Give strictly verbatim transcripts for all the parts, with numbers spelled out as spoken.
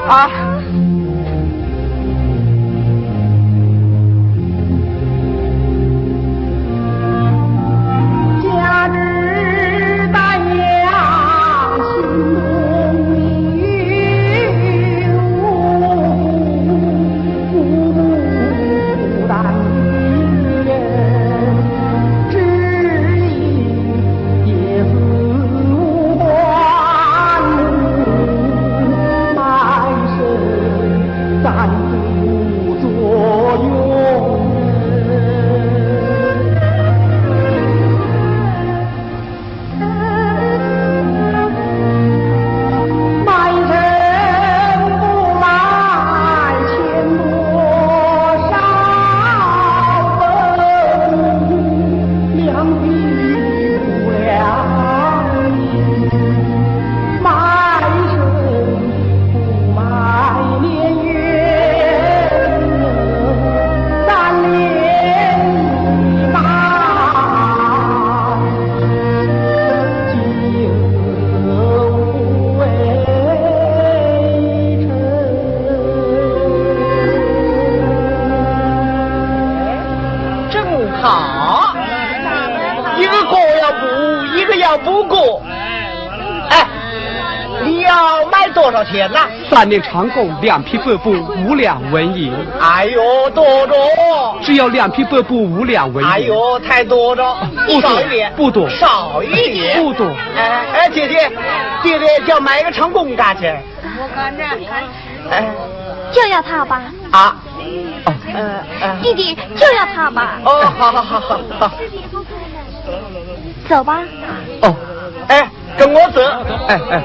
啊。正好，一个过要补，一个要补过。哎，你要卖多少钱呢？三顶长工，两匹白布，五两纹银。哎呦，多着。只要两匹白布，五两纹银。哎呦，太多着。不多，少一点。不多。少一点。不多。哎，哎，姐姐，姐姐，叫买个长工干去。我看着。哎。就要它吧。啊。哦。呃，呃。弟弟，就要它吧。哦，好，好，好，好，好。走吧。哦。哎，跟我走。哎，哎。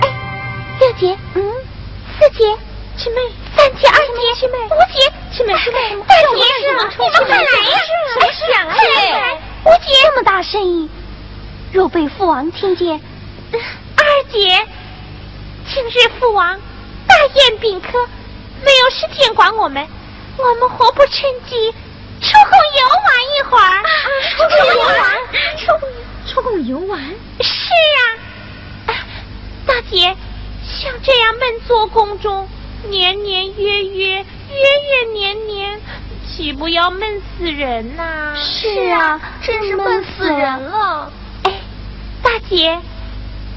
哎，六姐，嗯，四姐，师妹，三姐，二姐，师妹，五姐，师妹，师妹，大姐，你们快来呀！什么事啊？快来！五姐，这么大声音，若被父王听见，二姐，今日父王大宴宾客，没有时间管我们，我们何不趁机出宫游玩一会儿？啊，出宫游玩？出宫，出宫游玩？是啊。哎，大姐，像这样闷坐宫中，年年约约，约约年年，岂不要闷死人呐？是啊，真是闷死人了。哎，大姐，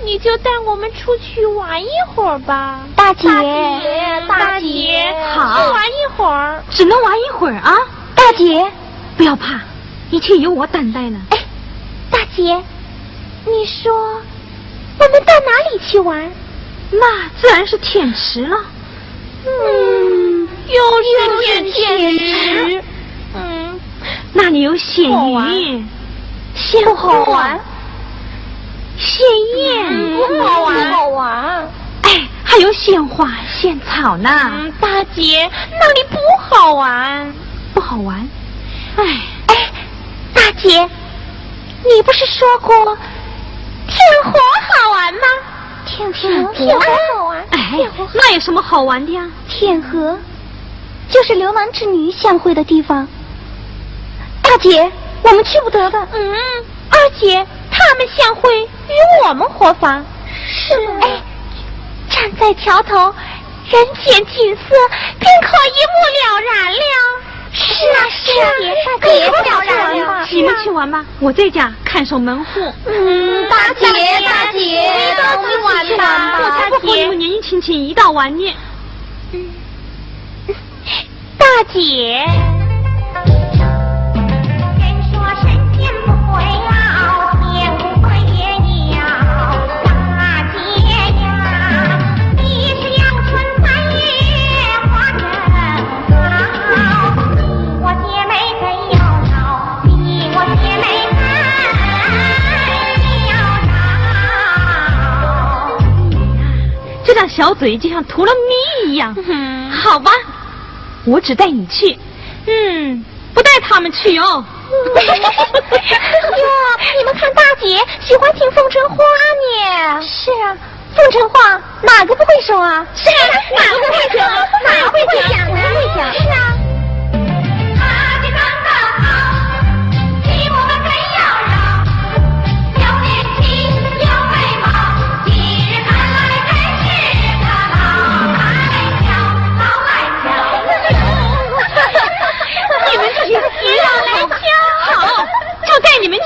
你就带我们出去玩一会儿吧。大姐，大姐，大姐，好。去玩一会儿。只能玩一会儿啊？大姐。不要怕，一切由我担待呢。哎，大姐，你说我们到哪里去玩？那自然是天池了。嗯，又是天池。嗯，那里有鲜鱼，好玩。鲜货，不好玩。鲜宴，嗯，不好玩。不好玩。哎，还有鲜花、鲜草呢。嗯，大姐，那里不好玩。不好玩？哎。哎，大姐，你不是说过天河好玩吗？天，天河，天河好玩。哎，天河，那有什么好玩的呀？天河就是牛郎织女相会的地方。大姐，我们去不得的。嗯，二姐，他们相会与我们何妨？是。哎，站在桥头，人间景色，便可一目了然了。是啊，是啊，大姐，大姐，一目了然了。你们去玩吧，我在家看守门户。嗯，大姐，大姐，我们去玩吧。我才不和你们年纪轻轻一道玩呢。大姐。人说神仙不会老，天不会老，大姐呀，你是阳春三月花正好，你我姐妹真要好，你我姐妹真要好。这张小嘴就像涂了蜜一样。嗯。好吧，我只带你去。嗯，不带他们去哦。哟，你们看大姐喜欢听风尘花呢。是啊，风尘花哪个不会说啊？是啊，哪个不会说？哪个不会讲？哪个不会讲？是啊。你们这群死老来家，好，就带你们去。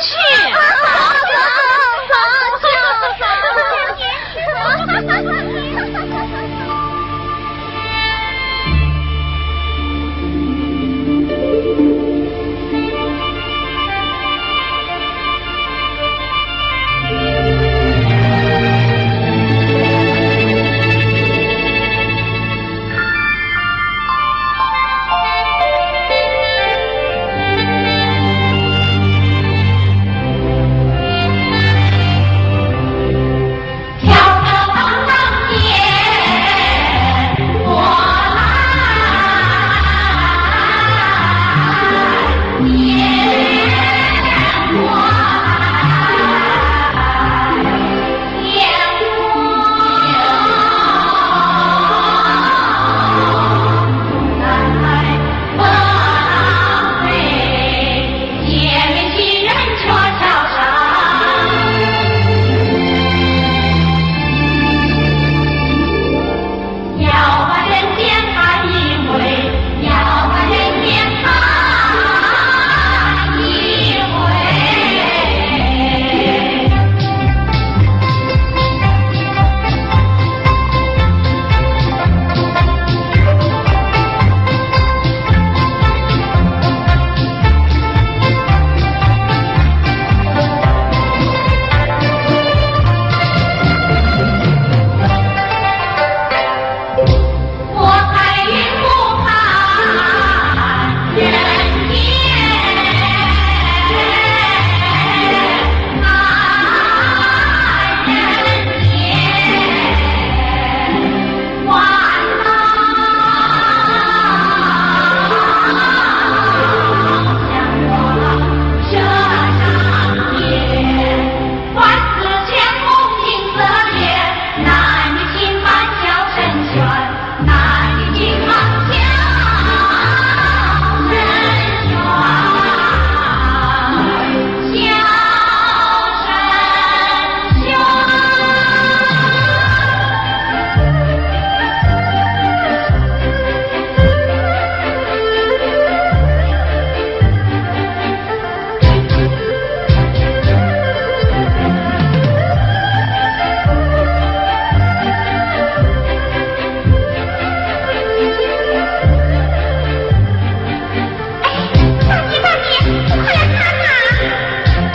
哎，大姐，大姐，你快来看看。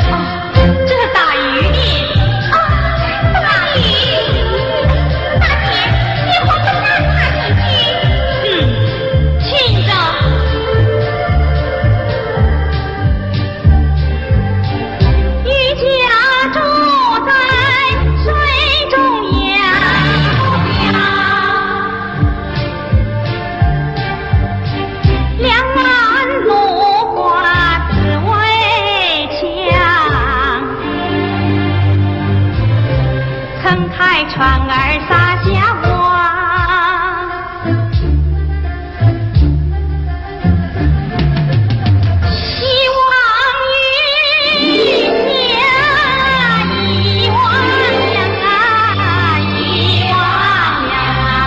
哦，这是打鱼的。哦，打鱼。大姐，你快跟我看看去。嗯，请着。渔家住在水中央。 两岸落花只为墙，撑开船儿洒下望。希望雨天一汪洋啊，一汪洋啊。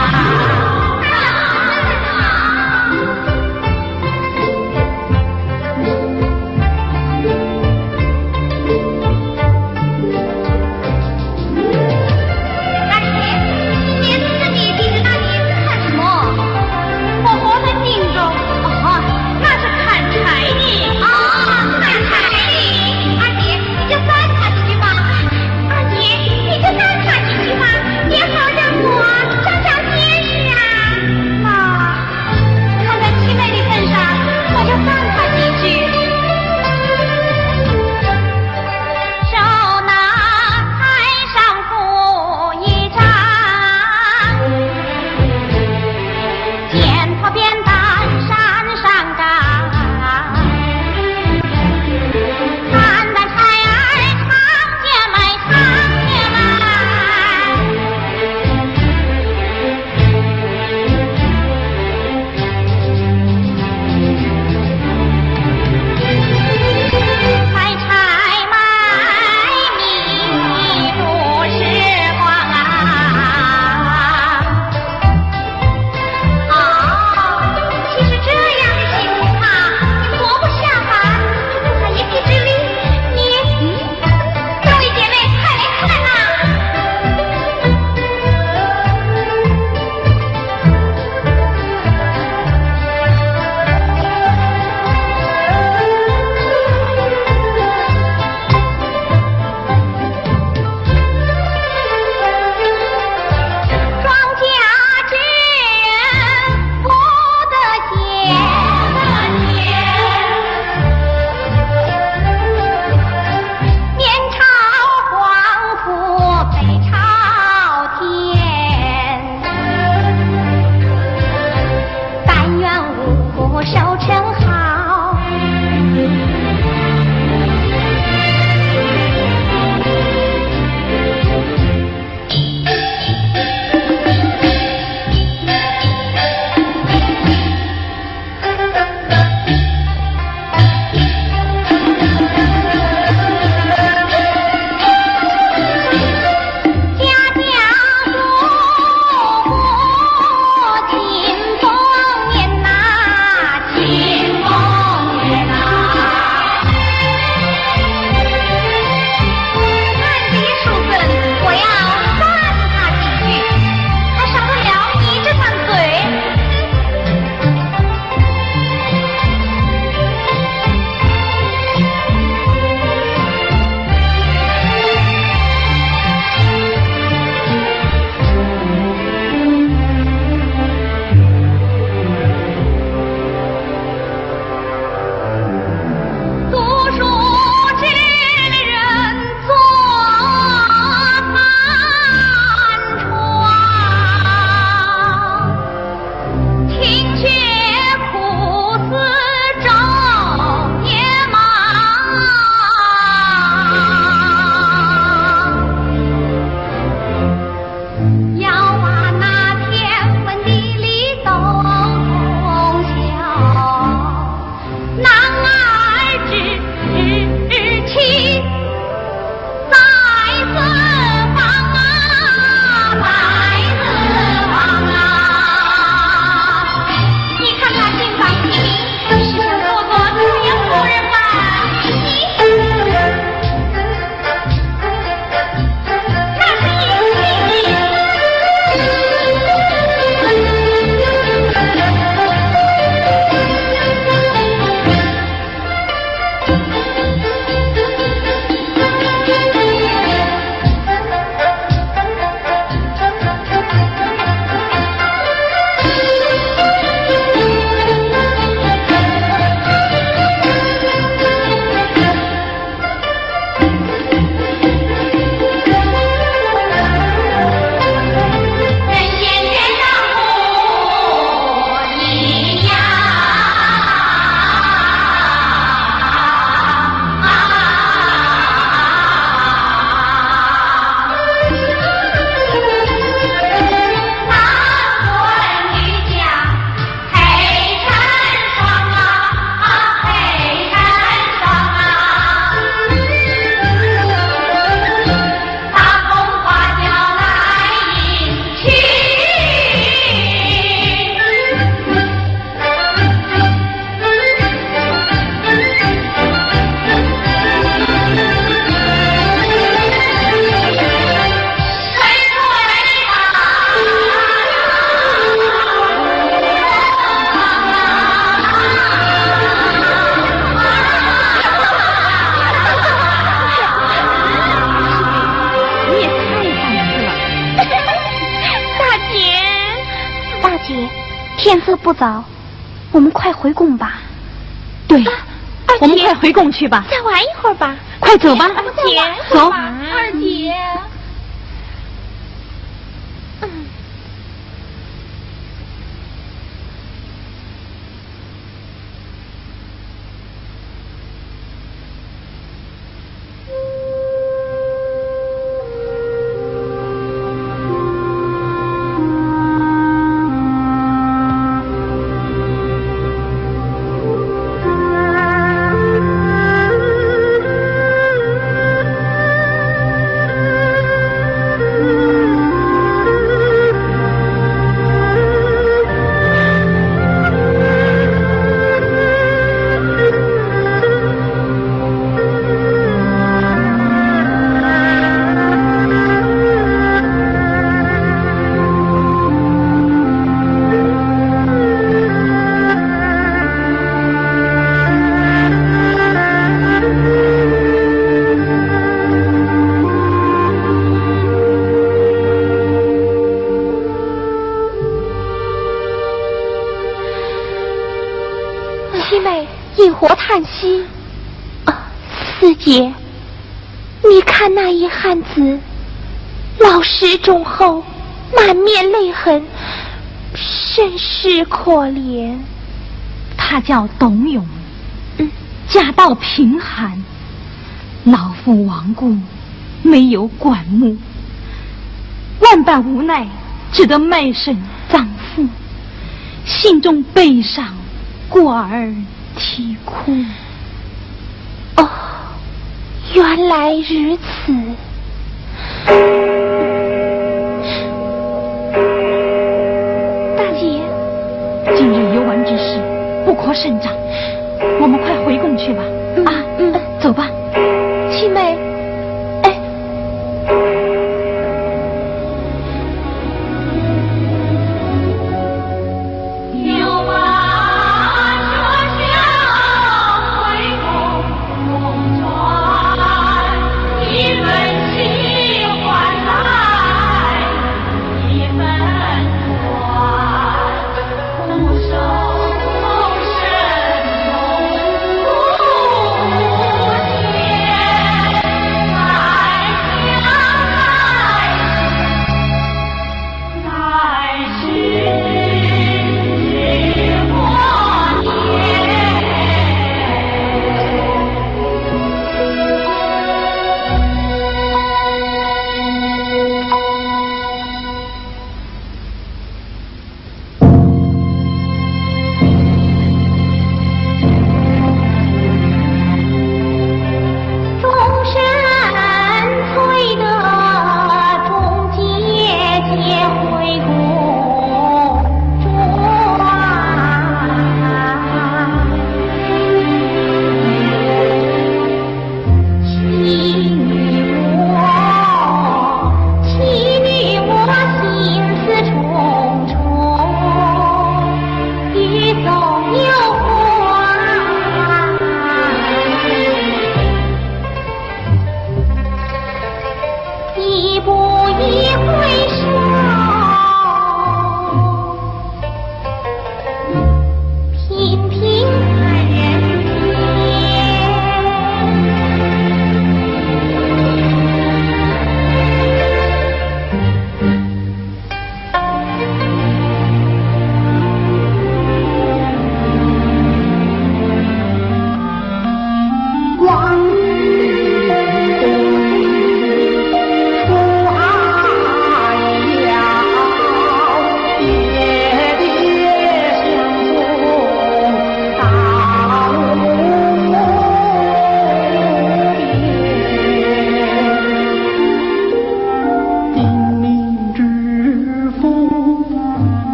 天色不早，我们快回宫吧。对，啊，二姐，我们快回宫去吧。再玩一会儿吧。快走吧。二姐，走。二姐。嗯。 七妹，引火叹息。啊，四姐，你看那一汉子，老失踪后，满面泪痕，甚是可怜。他叫董永，嗯。家道贫寒，老父亡故，没有管目，万般无奈，只得卖身葬父，心中悲伤，故而啼哭。哦，原来如此。大姐，今日游玩之事，不可声张，我们快回宫去吧。嗯，啊，嗯，走吧。七妹，哎，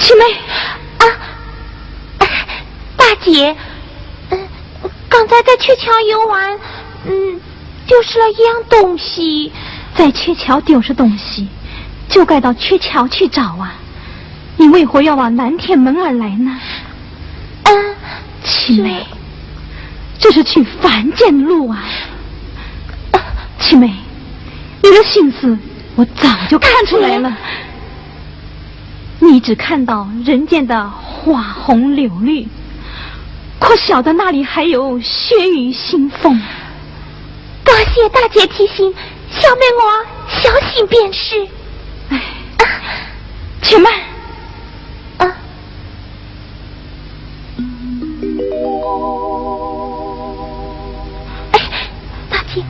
青梅。啊，哎，大姐，嗯，刚才在鹊桥游玩，嗯，丢失了一样东西。在鹊桥丢失东西，就该到鹊桥去找啊。你为何要往南天门而来呢？嗯，青梅，这是去凡间路啊。青梅，你的心思我早就看出来了。你只看到人间的花红柳绿，可晓得那里还有血雨腥风。多谢大姐提醒，小妹我小心便是。哎，且慢。啊。 哎，大姐。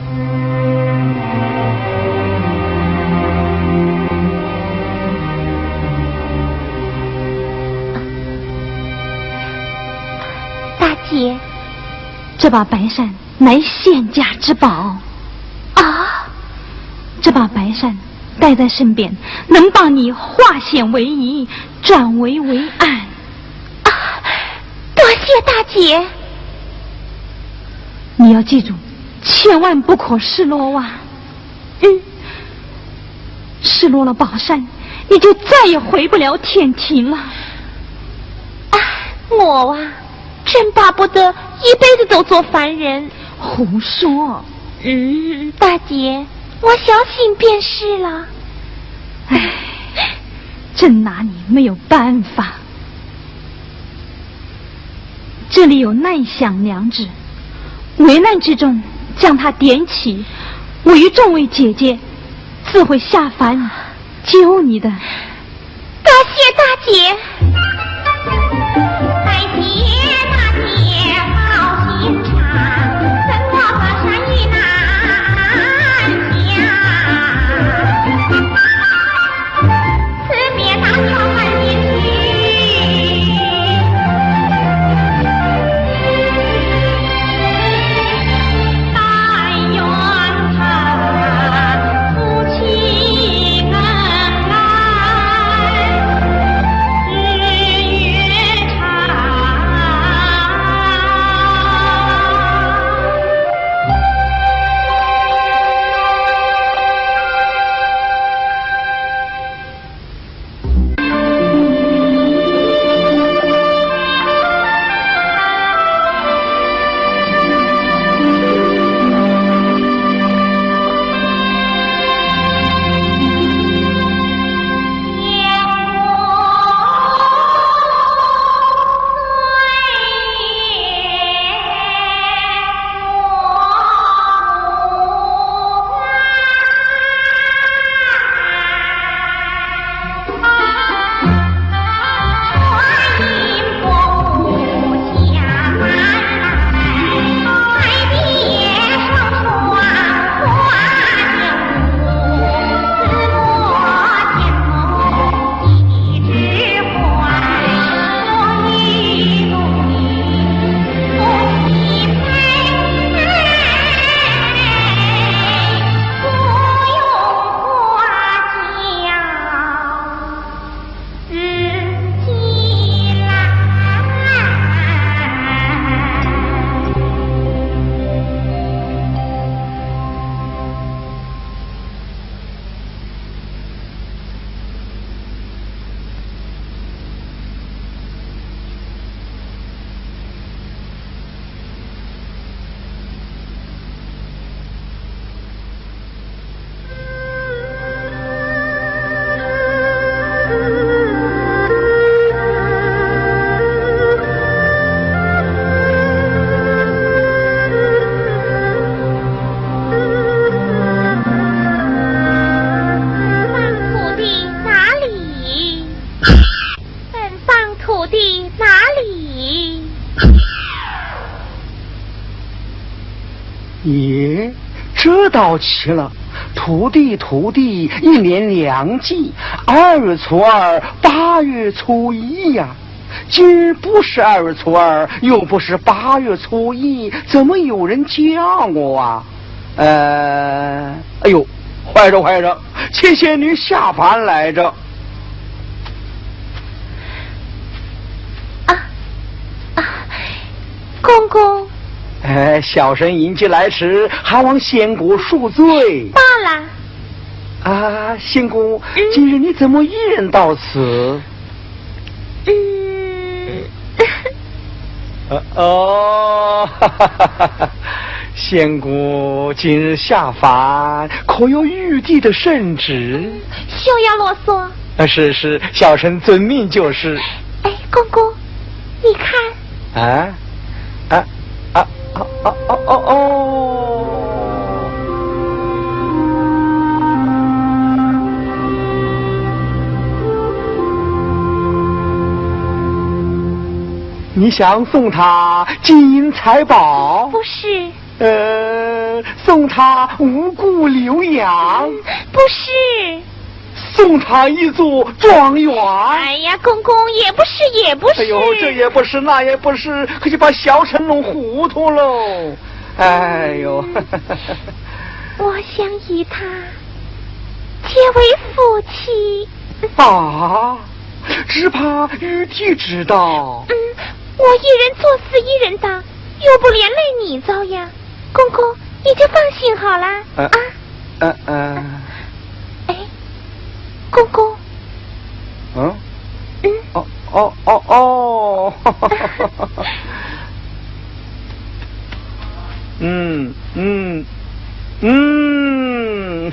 大姐。这把白扇乃仙家之宝。啊？这把白扇带在身边，能帮你化险为夷，转危为安。 啊，多谢大姐。你要记住，千万不可失落啊。嗯。失落了宝扇，你就再也回不了天庭了。哎，我啊，真巴不得一辈子都做凡人。胡说。嗯，大姐，我小心便是了。唉，真拿你没有办法。 这里有耐响良纸，危难之中将它点起，我与众位姐姐自会下凡救你的。多谢大姐。本方徒弟哪里？咦，这倒奇了，徒弟徒弟，一年两季，二月初二，八月初一呀。今儿不是二月初二，又不是八月初一，怎么有人叫我啊？呃，哎呦，坏着坏着，七仙女下凡来着。公。哎，小生迎接来迟，还望仙姑恕罪。罢了。啊，仙姑，嗯？今日你怎么一人到此？嗯。呃，哦，仙姑今日下凡，可有玉帝的圣旨？休要啰嗦。啊，是，是，小生遵命就是。哎，公公，你看。啊？啊？啊？啊？啊？哦？哦？哦？你想送她金银财宝？不是。呃，送她五谷六羊？嗯，不是。送她一座状元？哎呀，公公，也不是，也不是。哎呦，这也不是，那也不是，可就把小生弄糊涂喽。哎呦。我想与她结为夫妻。啊，只怕玉帝知道。嗯，我一人做事一人当，又不连累你遭殃。公公，你就放心好了。呃，啊。呃，呃。哎，公公。嗯？嗯？哦，哦，哦，哦。嗯，嗯，嗯。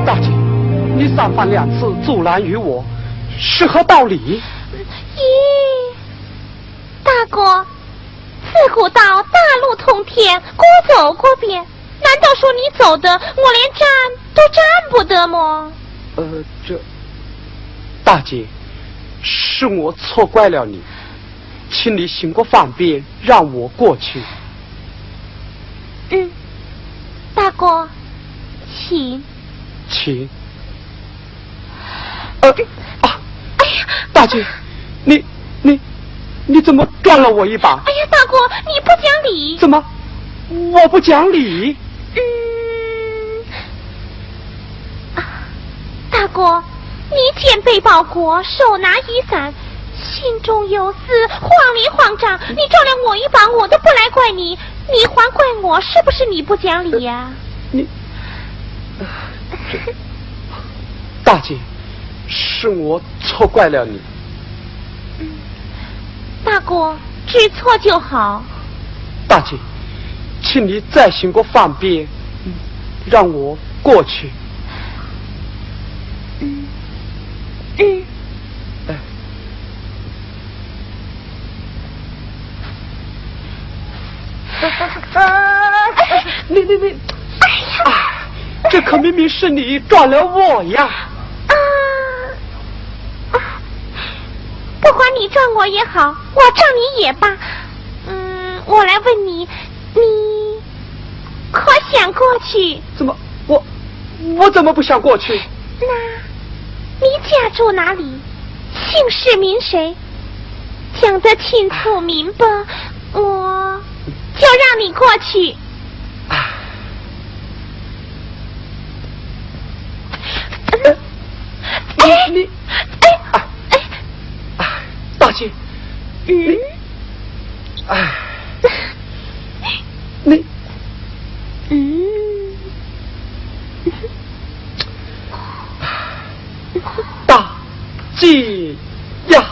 大姐，你三番两次阻拦于我，是何道理？咦，大哥，自古道大路通天，各走各边，难道说你走的，我连站都站不得吗？呃，这，大姐，是我错怪了你，请你行个方便，让我过去。嗯，大哥，请。请。呃，啊，哎呀，大姐，你，你，你怎么撞了我一把？哎呀，大哥，你不讲理。怎么？我不讲理？嗯，大哥，你肩背包裹，手拿雨伞，心中有事，慌里慌张，你撞了我一把，我都不来怪你，你还怪我，是不是你不讲理呀？你，这，大姐，是我错怪了你。大哥，知错就好。大姐，请你再行个方便，让我过去。嗯，嗯。哎。哎，你，你，你，哎呀，这可明明是你撞了我呀！啊，啊，不管你撞我也好，我撞你也罢，嗯，我来问你，你可想过去？怎么，我，我怎么不想过去？那，你家住哪里？姓氏名谁？讲得清楚明白，我就让你过去。哎，你，你，哎，哎，哎，大姐，你，哎，你，嗯，大姐呀！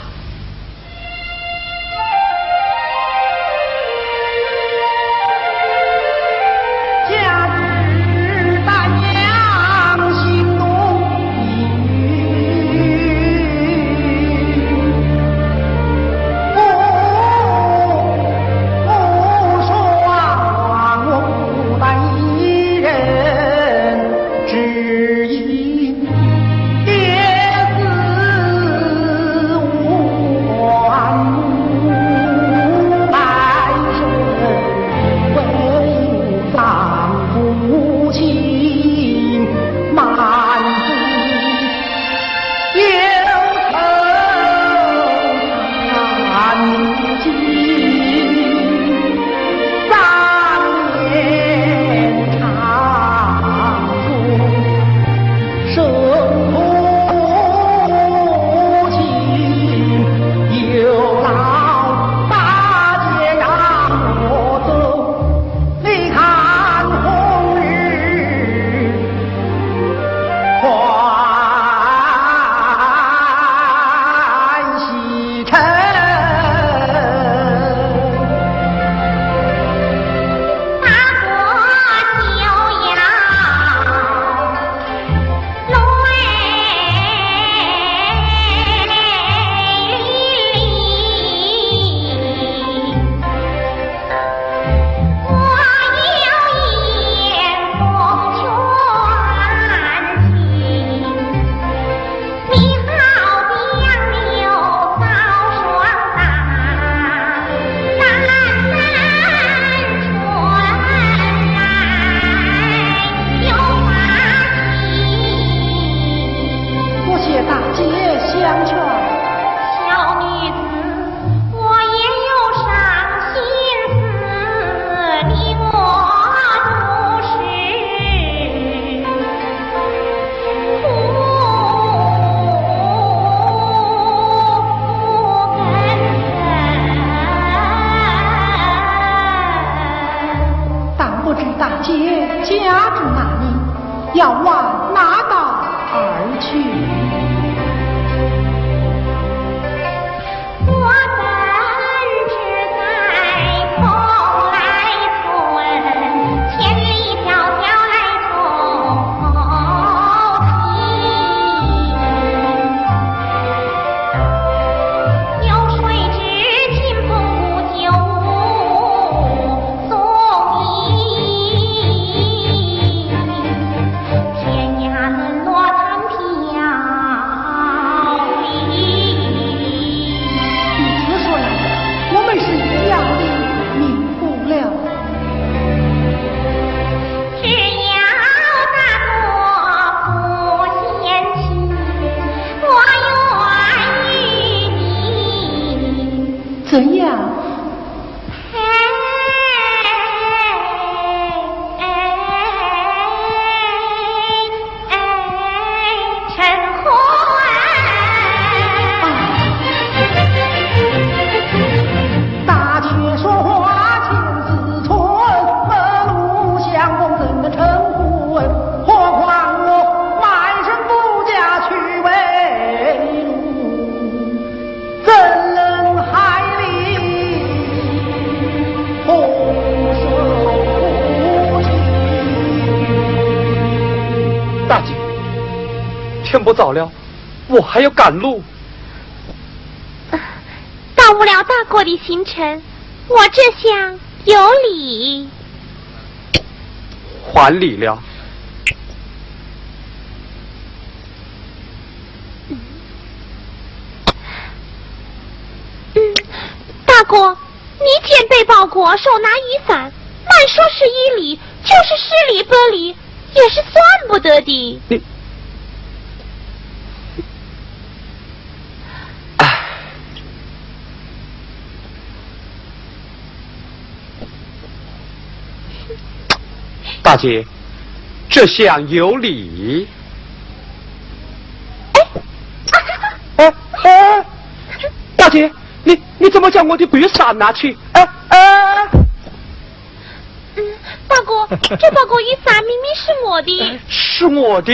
多谢大姐相劝。小女子，我也有伤心事，你我都是 但不知大姐家住哪里，要往哪道而去？ 天涯冷落残漂天不早了，我还要赶路。耽误了大哥的行程，我这厢有礼。还礼了。嗯，大哥，你肩背包裹，手拿雨伞，慢说是一礼，就是失礼不礼，也是算不得的。你，唉。大姐，这厢有礼。哎，哎，大姐，你，你怎么将我的雨伞拿去？哎，哎。嗯，大哥，这包裹雨伞明明是我的。是我的。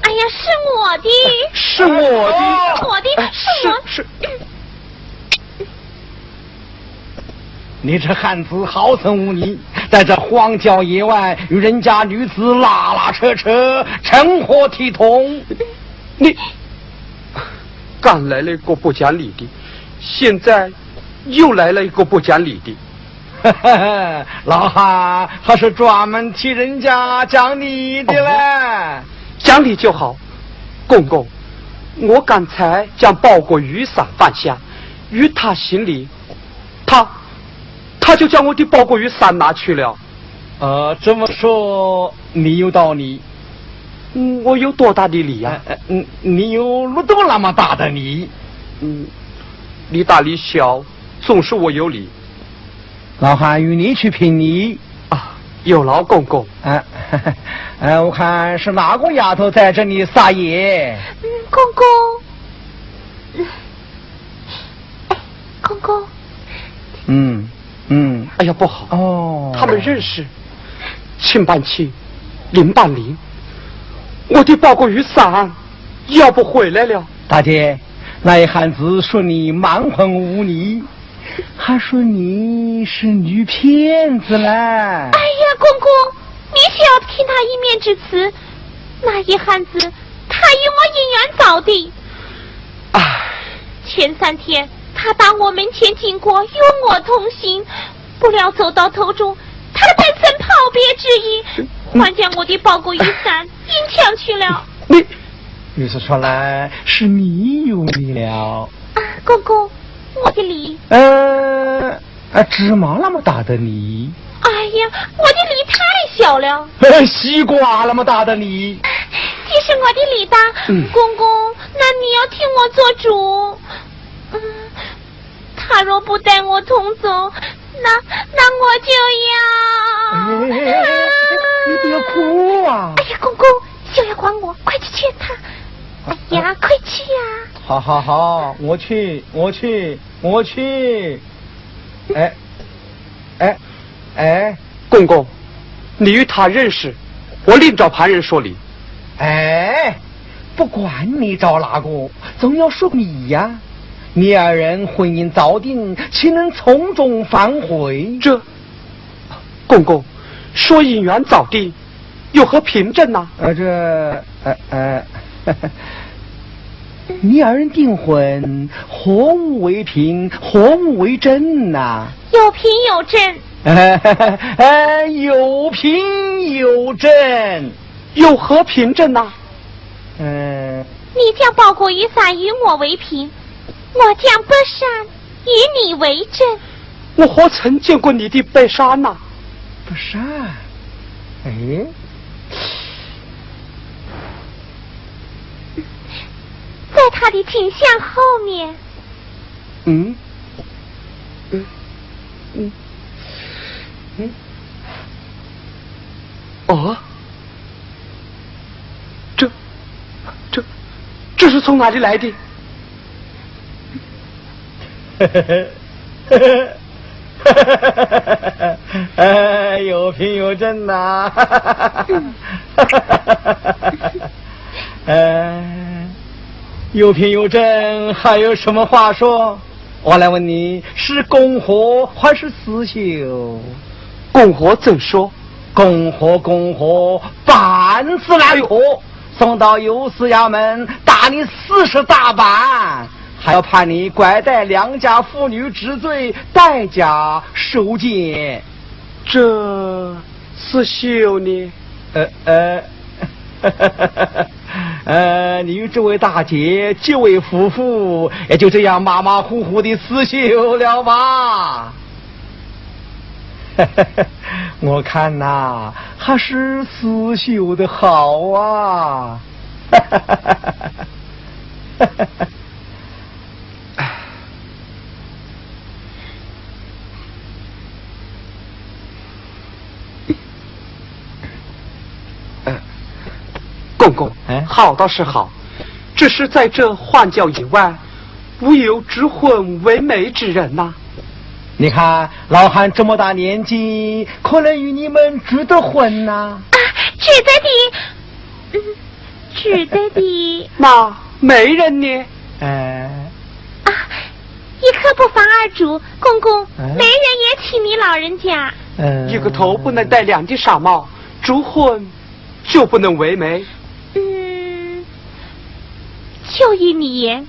哎呀，是我的。是我的。是我的，哎，是我。是，是。你这汉子好生无礼，在这荒郊野外与人家女子拉拉扯扯，成何体统？你，刚来了一个不讲理的，现在又来了一个不讲理的。老汉，还是专门替人家讲理的嘞。哦，讲理就好。公公，我刚才将包裹雨伞放下，与他行礼，他，他就将我的包裹雨伞拿去了。呃，这么说，你有道理。嗯，我有多大的理呀？呃，呃，嗯，你有哪么大的理？嗯，你大你小，总是我有理。老汉与你去评理。啊，有劳公公。啊，呃，我看是哪个丫头在这里撒野？嗯，公公。哎，公公。嗯，嗯。哎呀，不好。哦。他们认识。请办七，零办零。我的包裹雨伞要不回来了。大姐，那一汉子说你蛮横无理，还说你是女骗子嘞。哎呀，公公，你休要听他一面之词。那一汉子，他与我姻缘早定。唉。前三天，他打我门前经过，与我同行，不料走到途中，他本身抛别致意，还将我的包裹雨伞硬抢去了。你，你是说来是你有理了？啊，公公，我的理。呃，啊，芝麻那么大的理？哎呀，我的理太小了。西瓜那么大的理？既是我的理大，嗯。公公，那你要替我做主。嗯，他若不带我同走，那，那我就要……哎，哎，哎，哎，你不要哭啊！哎呀，公公，休要管我，快去劝他。哎呀，快去呀！好，好，好，我去，我去，我去。哎，哎，哎。公公，你与他认识，我另找旁人说理。哎，不管你找哪个，总要说你呀。你二人婚姻早定，岂能从中反悔？这，公公，说姻缘早定，有何凭证呐？呃，这，呃，呃，你二人订婚，何物为凭，何物为证呐？有凭有证。哎，有凭有证。有何凭证呐？呃，你将包裹雨伞与我为凭，我将白衫与你为证。我何曾见过你的白衫呐？白衫？哎，在他的颈项后面。嗯？嗯？嗯？嗯？哦？这，这，这是从哪里来的？哎，有凭有证呐。哎，有凭有证，还有什么话说？我来问你，是公和还是私休？公和怎说？公和，公和，板子来和。送到御史衙门打你四十大板，还要判你拐带良家妇女之罪，带甲受监。这四秀呢？呃呃，呃，你与这位大姐结为夫妇，也就这样马马虎虎的四秀了吧？我看呐，还是四秀的好啊。公公，哎，好倒是好，只是在这换轿以外，无有值婚为媒之人呐。你看，老汉这么大年纪，可能与你们值得婚呐。啊，值得的，嗯，值得的。那媒人呢？哎，啊，一刻不妨，二主，公公，媒人也请你老人家。嗯，一个头不能戴两顶纱帽，主婚就不能为媒。嗯，就依你言，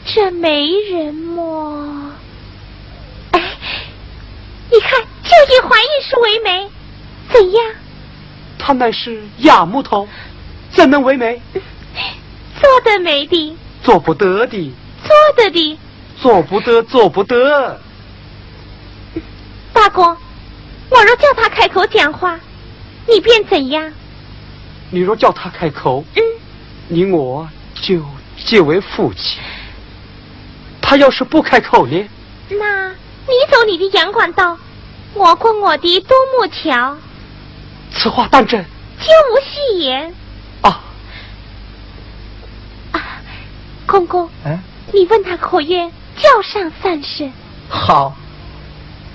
这媒人么，哎，你看，就依槐印叔为媒，怎样？他乃是哑木头，怎能为媒？做得媒的，做不得的，做得的。做不得，做不得。大公，我若叫他开口讲话，你便怎样？你若叫他开口，嗯，你我就结为夫妻。他要是不开口呢？那你走你的阳关道，我过我的独木桥，此话当真？绝无戏言。啊，啊，公公，哎，你问他可愿叫上三声？好，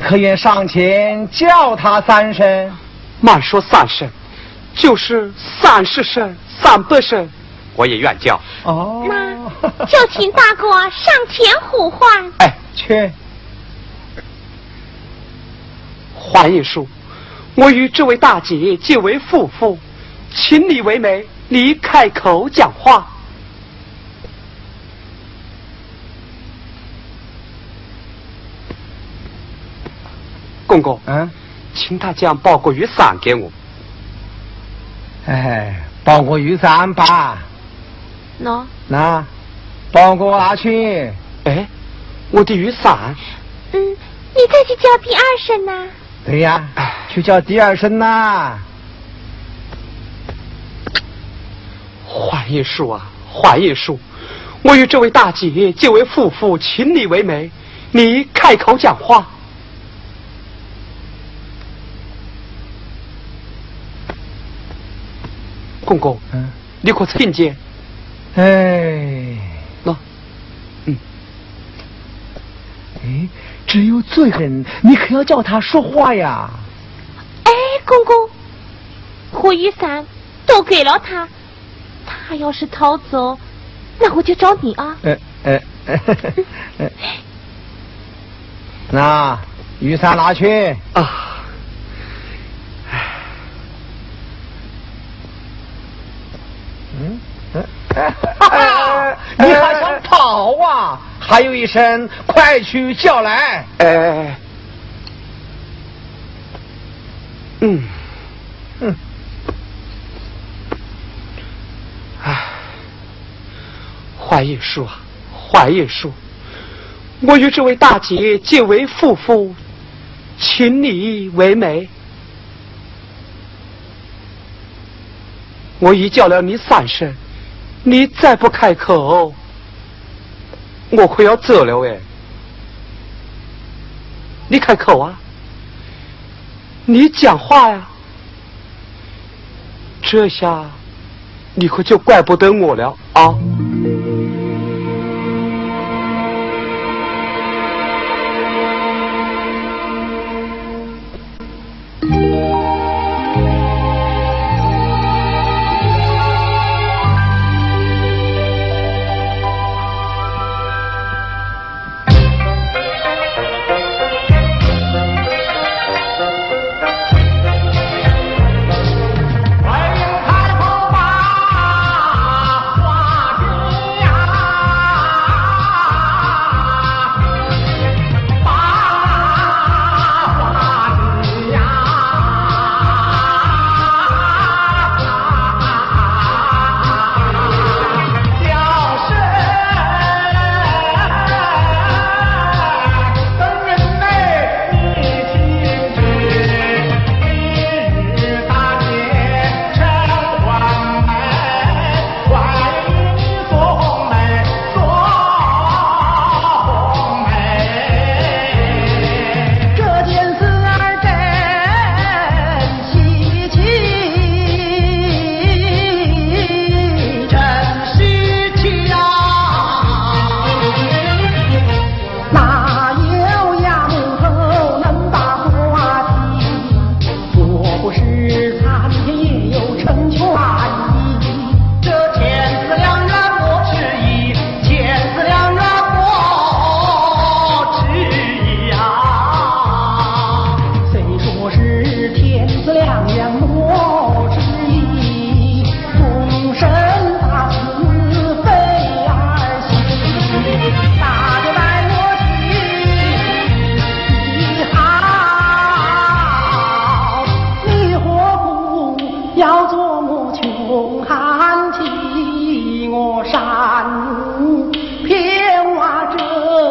可愿上前叫他三声？慢说三声，就是三十声、三百声，我也愿叫。哦，那就请大哥上前呼唤。哎，去。槐印叔，我与这位大姐结为夫妇，请你为媒，你开口讲话。公公，嗯，请他将包裹雨伞给我。哎，包裹雨伞吧。喏，那，包裹拿去。哎，我的雨伞。嗯，你再去叫第二声呐。对呀，去叫第二声呐。槐印叔啊，槐印叔，我与这位大姐结为夫妇，请你为媒，你开口讲话。公公，嗯，你可曾听见？哎，喏，嗯，哎，只有这人，你可要叫他说话呀。哎，公公，和雨伞都给了他，他要是逃走，那我就找你啊。呃呃，呃那雨伞拿去。啊，嗯，嗯你还想跑啊？还有一声，快去叫来。哎，嗯，嗯，唉，槐印叔啊，槐印叔，我与这位大姐结为夫妇，请你为媒。我已叫了你三声，你再不开口，我可要走了哎。你开口啊，你讲话呀，这下你可就怪不得我了啊。是蓝天也有成全意，这天赐良缘莫迟疑，天赐良缘莫迟疑啊！虽说是天赐良缘莫迟疑，终身大事非儿戏，大事在我心。 好，你何苦要做我穷汉妻？我山姆骗我这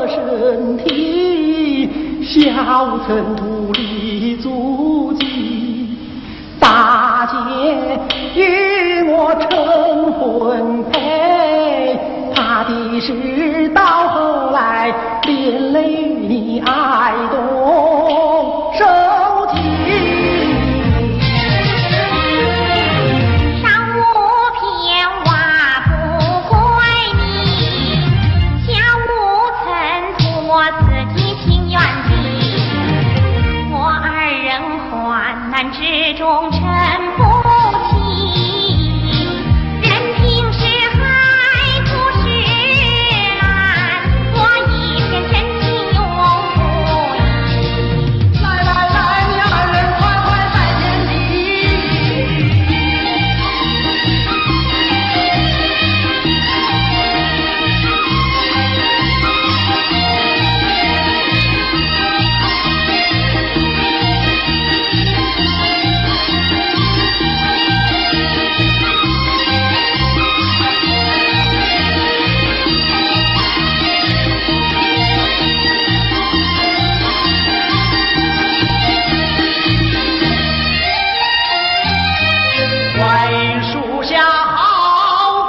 身体，小城土里足迹。 大姐与我成婚配，怕的是到后来连累你挨动受气。山姆骗我不怪你，小城土我自己情愿的，我二人 患难之中撑不起，任凭是海枯石烂，我一片真情永不移。来来来，你二人快快拜见礼。 槐树下好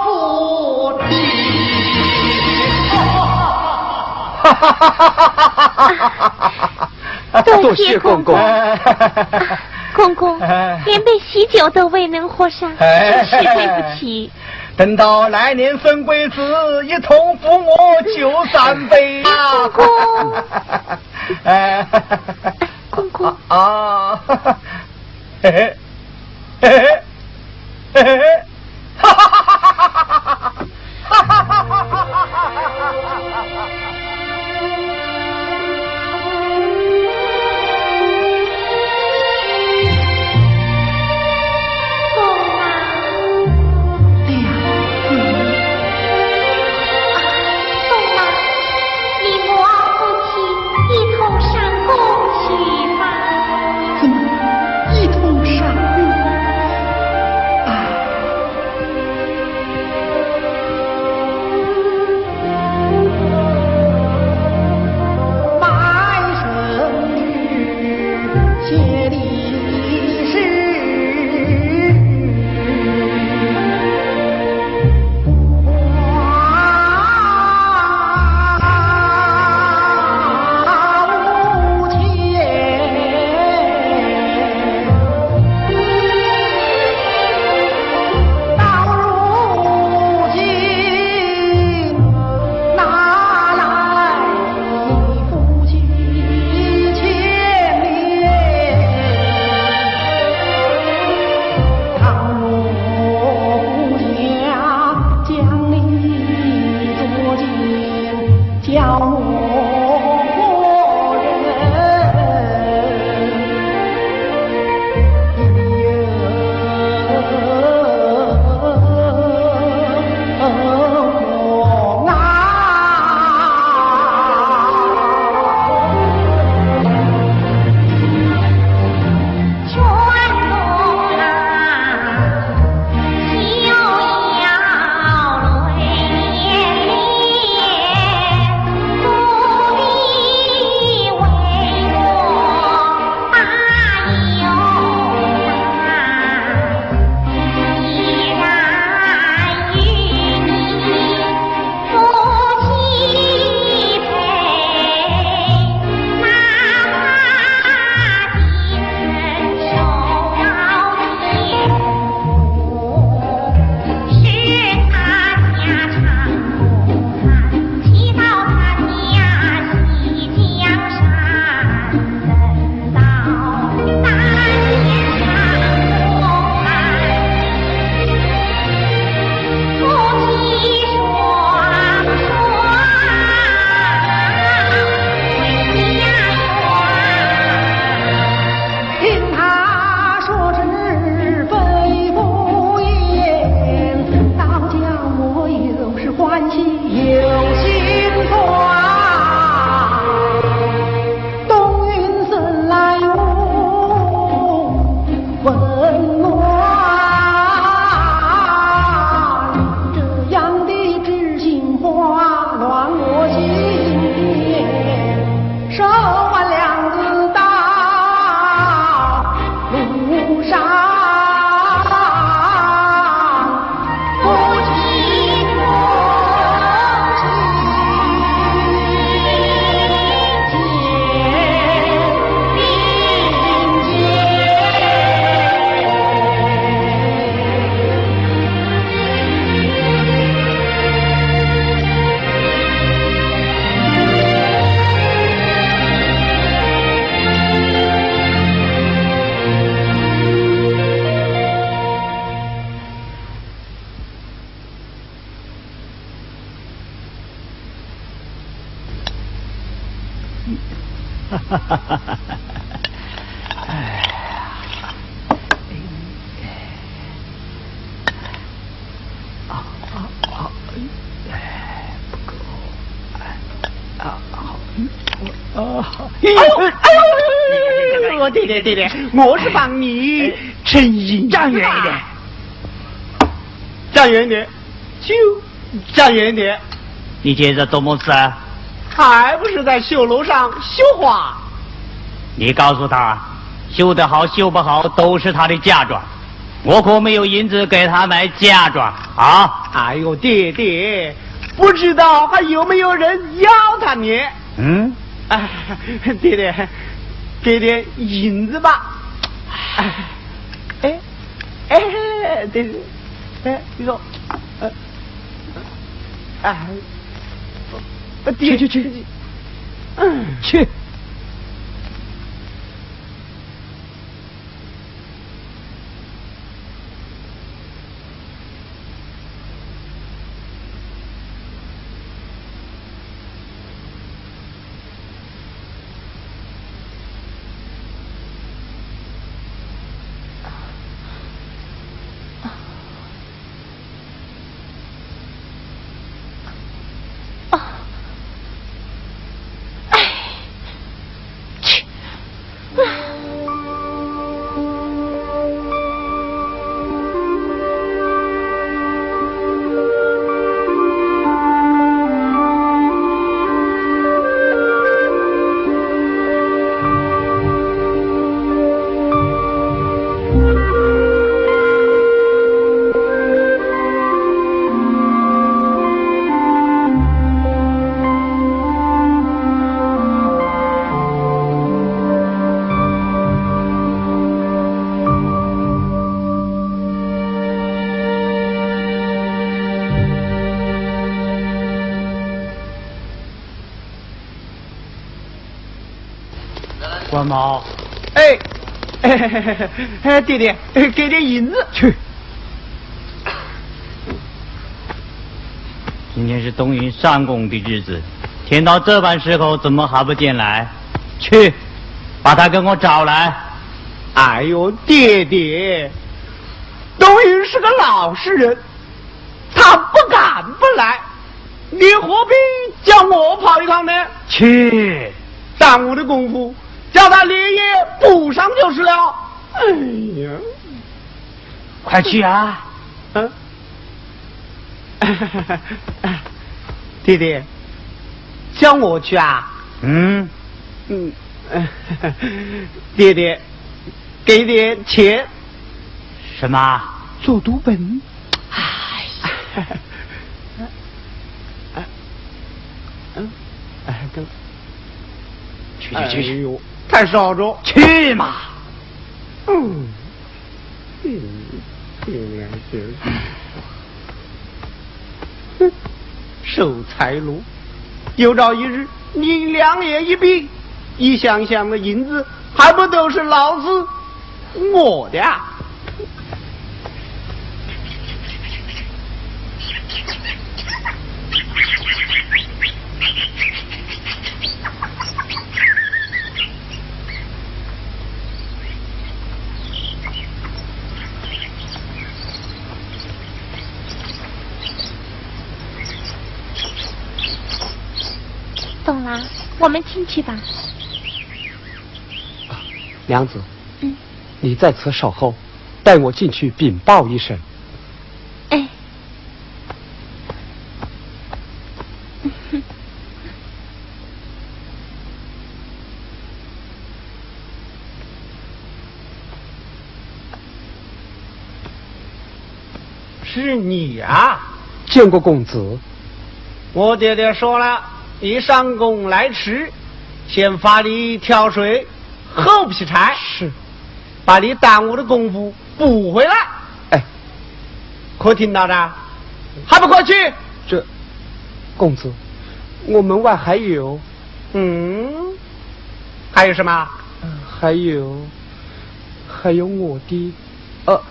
不平。多谢公公。啊，公公，连杯喜酒都未能喝上，哎，真是对不起。等到来年升贵子，一同扶我酒三杯啊！公公。哎。公公。啊。嘿嘿，嘿嘿，嘿嘿。 怎么，一同上供？哎呀，哎，啊啊啊！哎，不够，哎，啊，好，我啊，哎呦，哎呦，哎呦，哎呦，我爹爹爹爹，我是帮你诚心，站远一点，站远一点，就站远一点。你这是做么事啊？还不是在绣楼上绣花。你告诉他，绣得好绣不好都是他的嫁妆，我可没有银子给他买嫁妆啊。哎呦，爹爹，不知道还有没有人要他呢？嗯？哎，爹爹，给点银子吧。哎，哎，爹爹，哎，你说，呃，哎，爹，去去去，嗯，去。官毛。哎，哎，爹爹，给点银子。去。今天是东云上供的日子，天到这般时候怎么还不进来？去，把他给我找来。哎呦，爹爹，东云是个老实人，他不敢不来，你何必叫我跑一趟呢？去，耽误的功夫，叫他连夜补上就是了。哎呀，快去啊！嗯，爹爹，叫我去啊？嗯，嗯，爹爹，给点钱。什么？做赌本。哎，嗯，哎，跟，去去去去。哎呦，太少着。去嘛。嗯，嗯，嗯，嗯。哼，守财奴，有朝一日你两眼一闭，一箱箱的银子还不都是老子我的啊？懂了，我们进去吧。娘子，嗯。你在此守候，待我进去禀报一声。哎。 是你啊？见过公子。我爹爹说了，你上供来迟，先罚你挑水、厚劈柴，是，把你耽误的功夫补回来。哎，可听到的？还不快去？这，公子，我门外还有。嗯，还有什么？还有，还有我的，呃，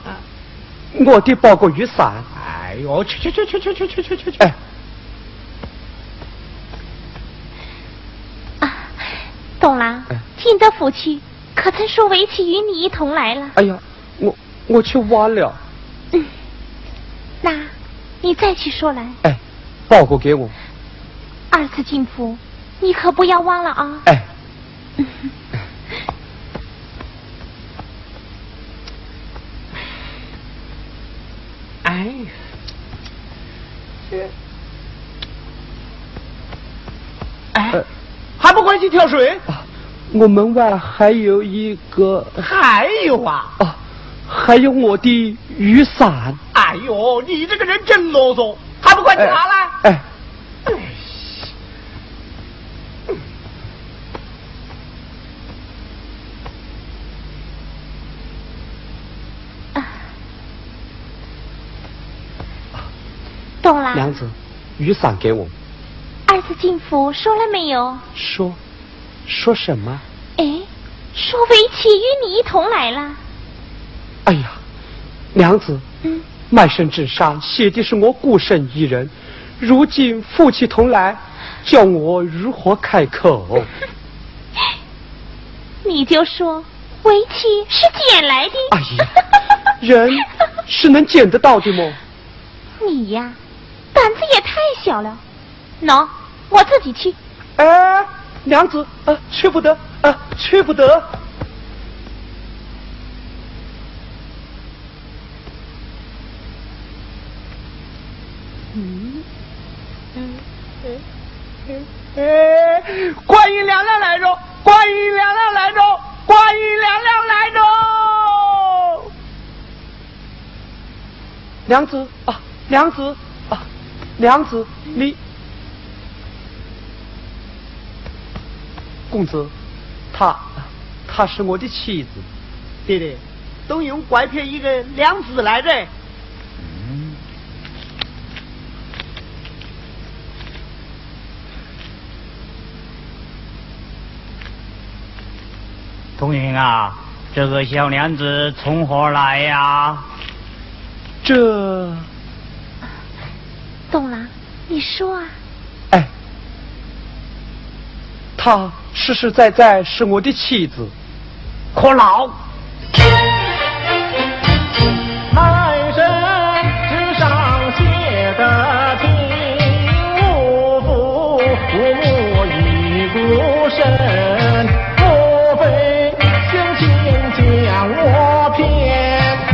我的包裹雨伞。哎呦，去去去去去去去去去去！哎，啊，懂了。哎。进得府去，可曾说为妻与你一同来了？哎呀，我我却忘了。嗯，那你再去说来。哎，包裹给我。二次进府，你可不要忘了啊。哎。哎，这，哎，呃，还不快去挑水？啊，我门外还有一个。还有啊？啊，还有我的雨伞。哎呦，你这个人真啰嗦，还不快去拿来？哎，哎。 懂了。娘子，雨伞给我。二次进府说了没有？说，说什么？哎，说为妻与你一同来了。哎呀，娘子，嗯？卖身之杀，写的是我孤身一人，如今夫妻同来，叫我如何开口？你就说 为妻是捡来的。哎呀，人是能捡得到的吗？你呀，胆子也太小了。喏，我自己去。哎，娘子，啊，去不得，啊，去不得。 嗯，嗯，嗯，嗯，哎，观音娘娘来着，观音娘娘来着，观音娘娘来着。娘子啊，娘子啊，娘子，你，公子，她，她是我的妻子。爹爹， 东荣拐骗一个娘子来的。嗯。东荣啊，这个小娘子从何来呀？这，东郎，你说啊。哎，她实实在在是我的妻子。 可恼。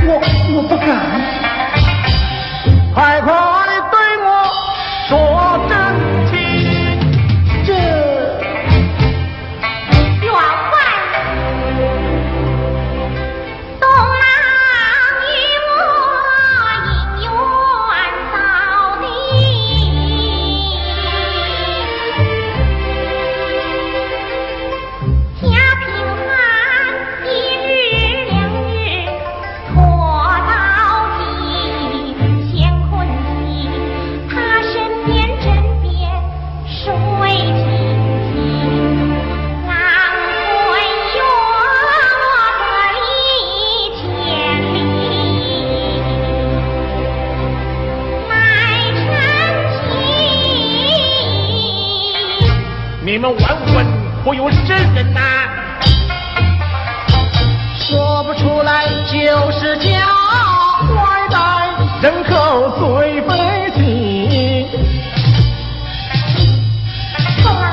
我，我不敢。快快对我说真情。这 员外，东郎与我因缘早定，家贫寒，一日两日 拖到今乾坤地，他身边枕边睡清醒，浪费月落的千里来成亲。你们完婚可有身份呐？ 说不出来就是叫坏蛋，人口最费劲。好了，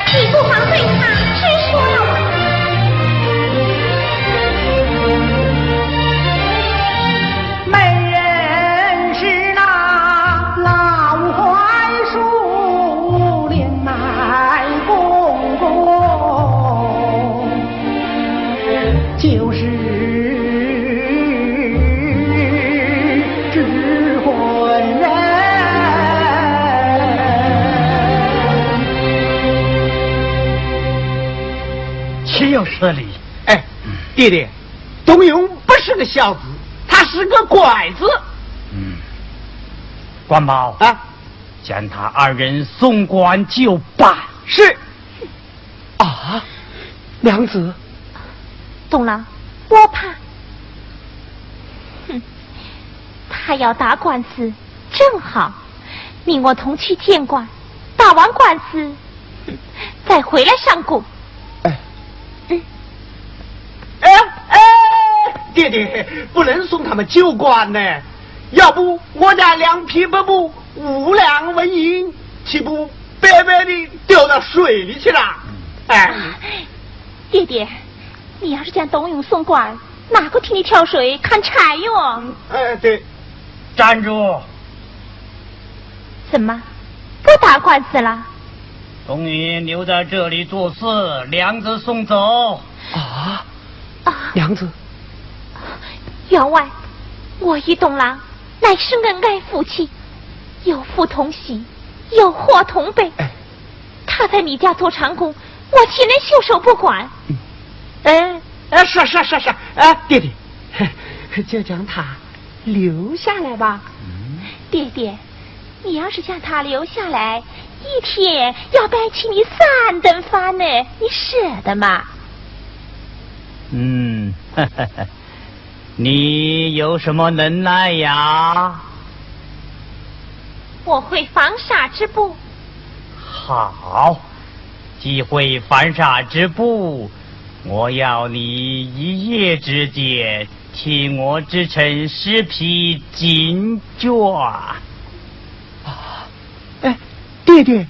你不妨对他直说了吧。 没人是那老槐树林来公公，就是知婚人。岂有此理！哎，爹爹， 东荣不是个孝子，他是个拐子。嗯，关宝啊，将他二人送官就罢。是。啊，娘子。东郎，我怕。哼，他要打官司，正好，命我同去见官，打完官司，哼，再回来上供。哎，不能送他们酒馆呢。要不我家两匹白布五两纹银，岂不白白地掉到水里去了？哎，爹爹，你要是将董永送官，哪个替你挑水砍柴哟？哎，对，站住！怎么，不打官司了？董永留在这里做事，娘子送走。啊，娘子，员外，我与董郎乃是恩爱夫妻，有福同喜，有祸同悲。他在你家做长工，我岂能袖手不管？哎哎，是是是是，哎，爹爹，就将他留下来吧。爹爹，你要是将他留下来，一天要白请你三顿饭呢，你舍得吗？嗯，你有什么能耐呀？我会纺纱织布。好，既会纺纱织布，我要你一夜之间替我织成十匹锦绢。啊，哎，爹爹，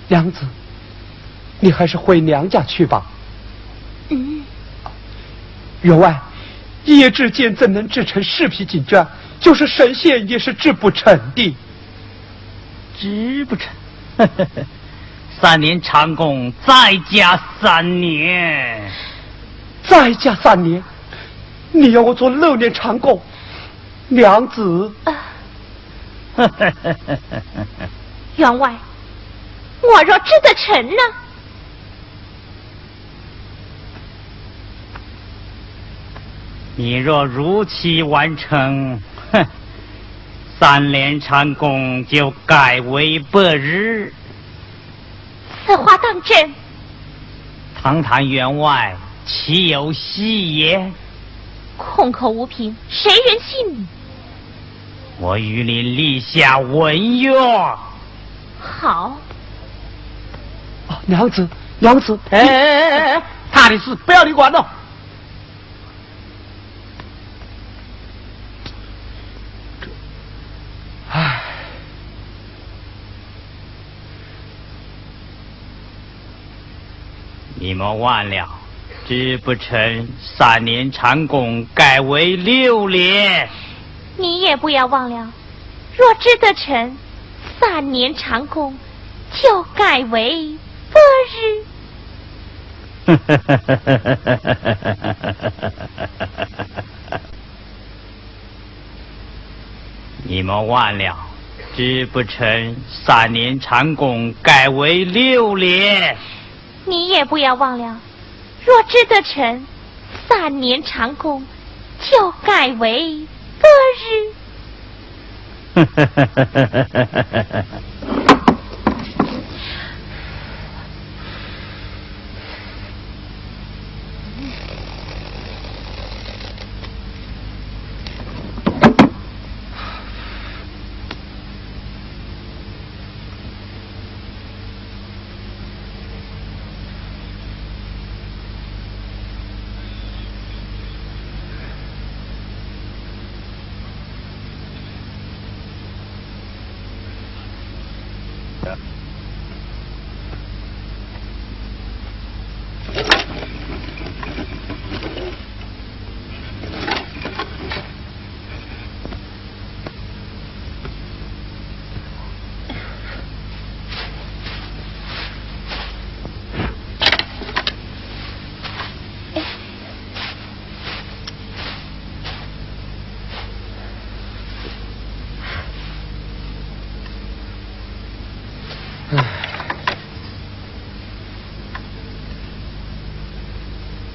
娘子，你还是回娘家去吧。嗯，员外，一夜之间怎能织成十匹锦绢？就是神仙也是织不成的。织不成？三年长工，再加三年。再加三年？你要我做六年长工？娘子，员外，我若织得成呢？你若如期完成，哼，三年长工就改为百日。此话当真？堂堂员外，岂有戏言？空口无凭，谁人信你？我与你立下文约。好。哦，娘子，娘子，哎哎哎哎，他的事不要你管了。唉。你们忘了，织不成，三年长工改为六年。你也不要忘了，若织得成，三年长工就改为百日。你们忘了，织不成，三年长工改为六年。你也不要忘了，若织得成，三年长工就改为百日。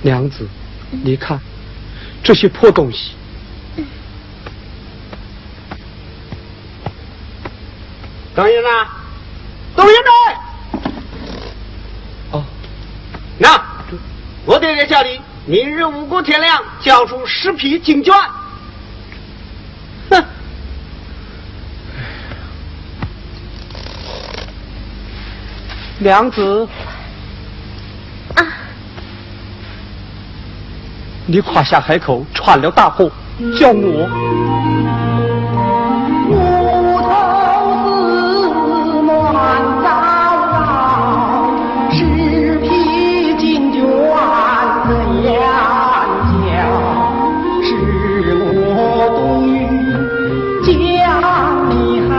娘子，你看，这些破东西。等一等，等一等。哦，那，我爹爹叫你明日五更天亮交出十匹锦绢。哼，娘子。啊。你胯下海口闯了大祸，叫我……我头是满朝朝，是披金卷人鬓角，是我东岳江里海，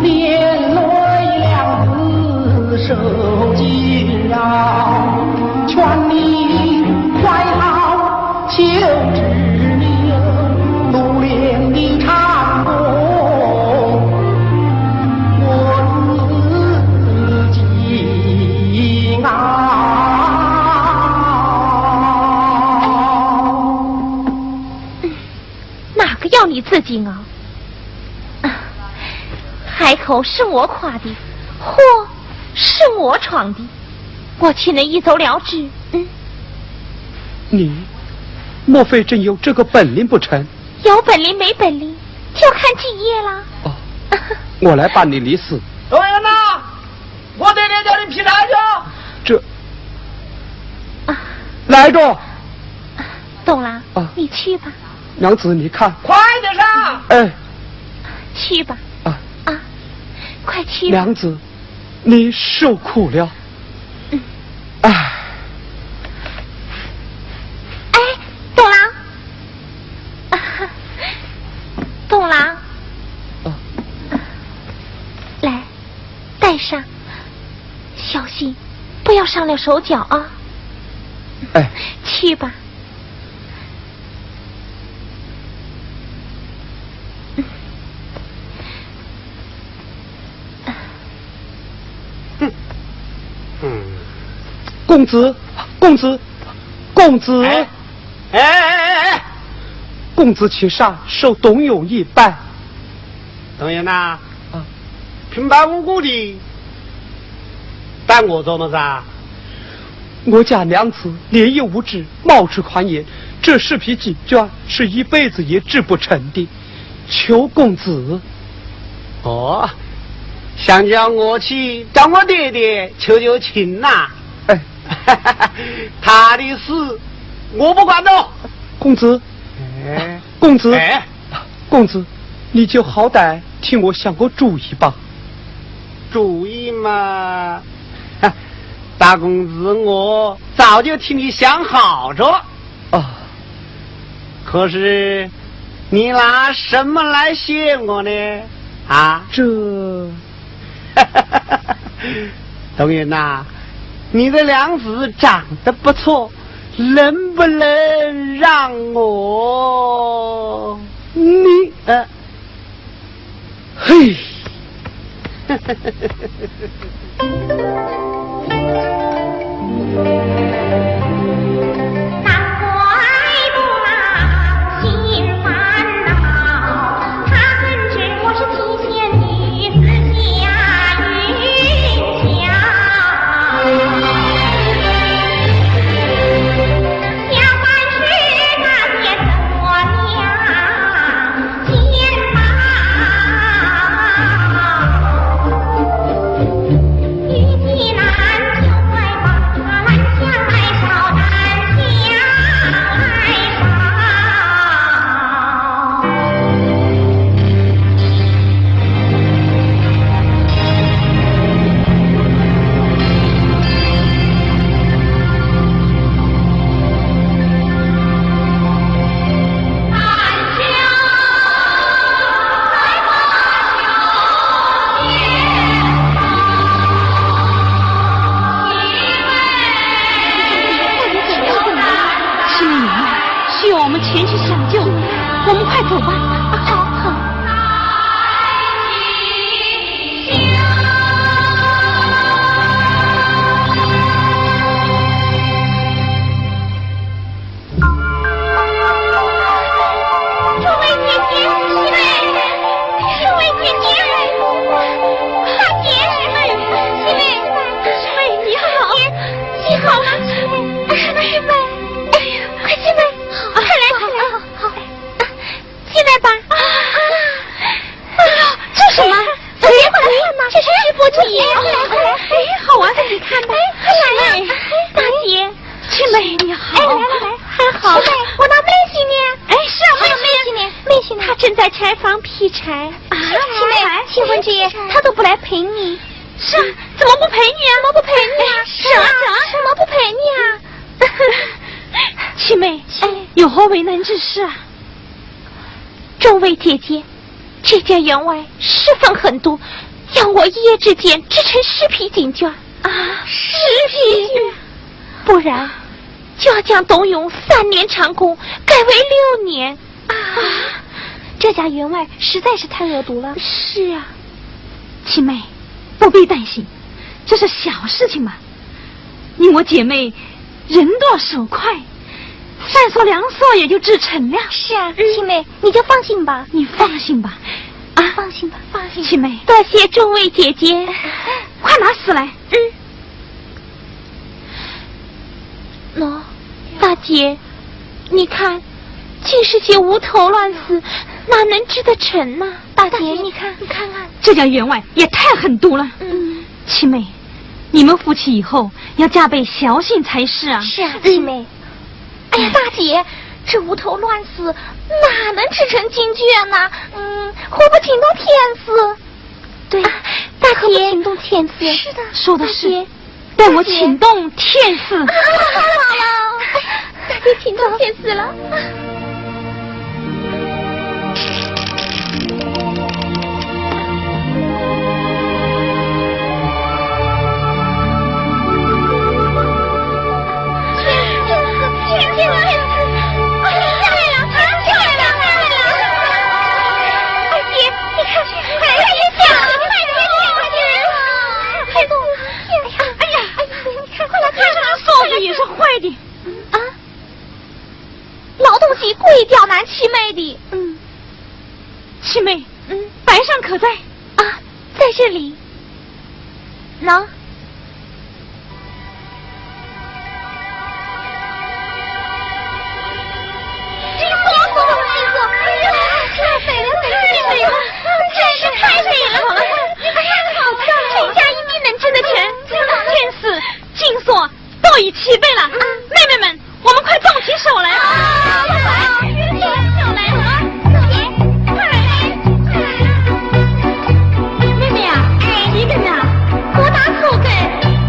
连累两子受惊扰，劝你快逃。 求知命，奴怜你长工，我自己熬。哪个要你自己熬？啊，海口是我跨的，祸是我闯的，我岂能一走了之？嗯。你莫非真有这个本领不成？有本领没本领，就要看几页啦。哦，我来帮你理事。导演呐，我爹爹叫你劈柴去。这……啊，来着。懂了，啊，你去吧。娘子，你看。快点上！哎，去吧。啊，啊，快去吧。娘子，你受苦了。嗯。唉。哎，董郎。董郎。啊。来，带上，小心，不要伤了手脚啊。哎。去吧。 公子，公子，公子。哎，哎，哎，哎，哎。公子请上，受董永一拜。董永呐，啊。平白无故的拜我做么子啊？我家娘子年幼无知，冒出狂言，这是批金卷是一辈子也制不成的，求公子。哦，想叫我去找我爹爹求求情呐？哎。他的事我不管的。公子，哎。公子，哎。公子，你就好歹替我想个主意吧。主意嘛，大公子我早就替你想好着。啊。可是你拿什么来选我呢？啊？这……董永呐，你的娘子长得不错，能不能让我……你……呃， 嘿。请你们，需要我们前去相救，我们快走吧。啊，好，好。 众位姐姐，喜妹，众位姐姐，快点，喜妹，喜妹，喜妹，你好，你好吗？喜妹，喜妹，哎呀，快起来，快来，快来，好，好，起来吧。啊，哎呦，这什么？哎，这是直播间。快来，快来，哎，好玩的，你看吧。哎，快来，大姐。 青梅，你好。哎，来，来，来，还好柴。啊，青梅，青魂之夜，他都不来陪你。是啊，怎么不陪你啊？怎么不陪你啊？哎，是啊，是啊，怎么不陪你啊？青梅，哎，有何为难之事啊？众位姐姐，这家员外侍奉很多，要我一夜之间织成十匹锦绢。啊，十匹？不然，就要将董永三年长工改为六年。啊，这家员外实在是太恶毒了。是啊。青梅，不必担心，这是小事情嘛。你我姐妹人多手快，三索两索也就织成了。是啊，青梅，你就放心吧。你放心吧。啊，放心吧，放心。青梅，多谢众位姐姐。快拿丝来。嗯。喏，大姐，你看，尽是些无头乱丝，哪能织得成呢？大姐，你看，你看看。这家员外也太狠毒了。嗯。青梅，你们夫妻以后要加倍小心才是啊。是啊，青梅。哎呀，大姐，这无头乱丝哪能织成锦绢呢？嗯，何不请动天丝？对，啊，大姐，何不请动天丝？是的，说的是。大姐，待我请动天丝。啊，太好了，大姐请动天丝了。天丝，天丝，天丝，哎呀，下来了，下来了，下来了！二姐，你看，快点下来，快点下来，快点！太重了，哎呀，哎呀，哎呀，你看，快来看看，这个扫帚也是坏的。啊，老东西故意刁难七妹的。嗯，七妹，嗯，白扇可在？啊，在这里。喏。太美了，太美了，太美了，太美了！哎呀，好看，这一定能挣得钱。天丝、锦索都已齐备了，妹妹们，我们快动起手来。好，快动起手来。快，快，快！妹妹啊，哎，你跟着啊，我打草根。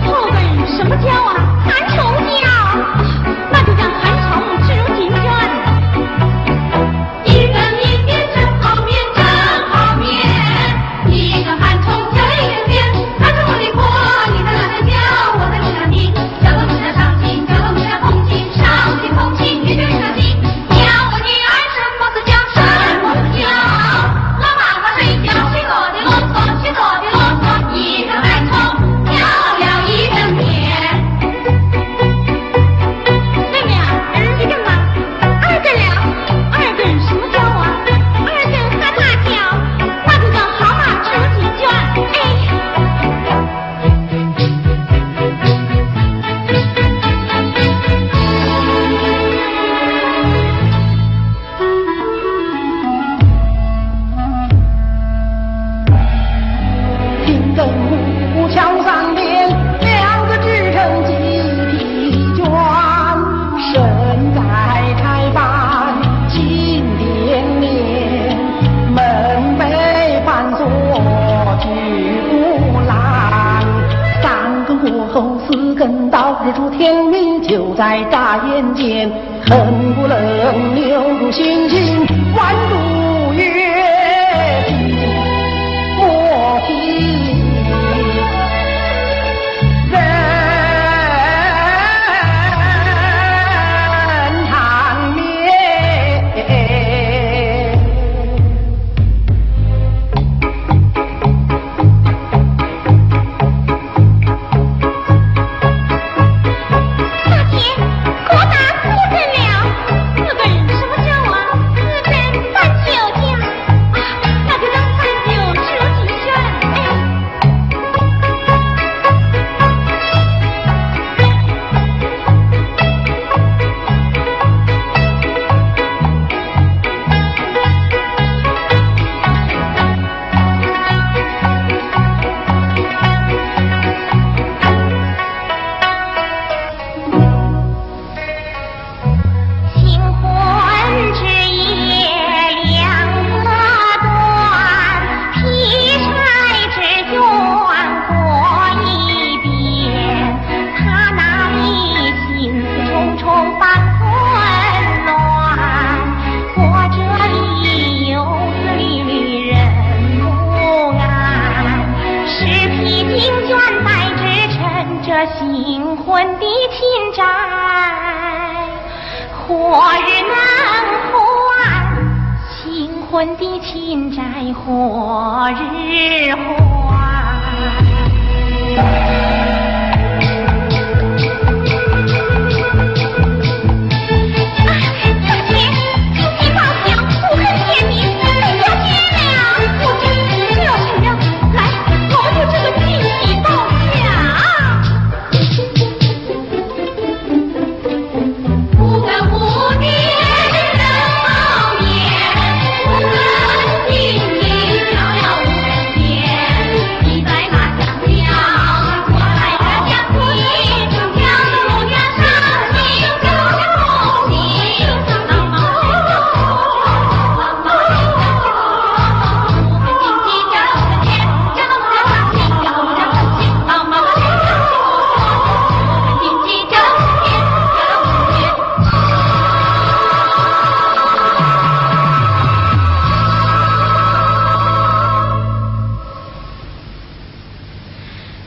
草根什么教啊？寒虫教。那就让寒虫植入锦绢。一个面变成泡面，成泡面。一个寒虫，一个面，寒虫我的锅，你在哪个叫？我在你那里。妹妹啊，你干嘛？二更了。二更什么叫啊？二更蛤蟆叫，那就让蛤蟆吃鸡叫。哎。大姐，我打四更了。四更什么叫啊？四更半的情债何日还？哎，大姐，金喜报销，不肯天明，被小姐了。我真是不要紧了。来，我们就这个金喜报销。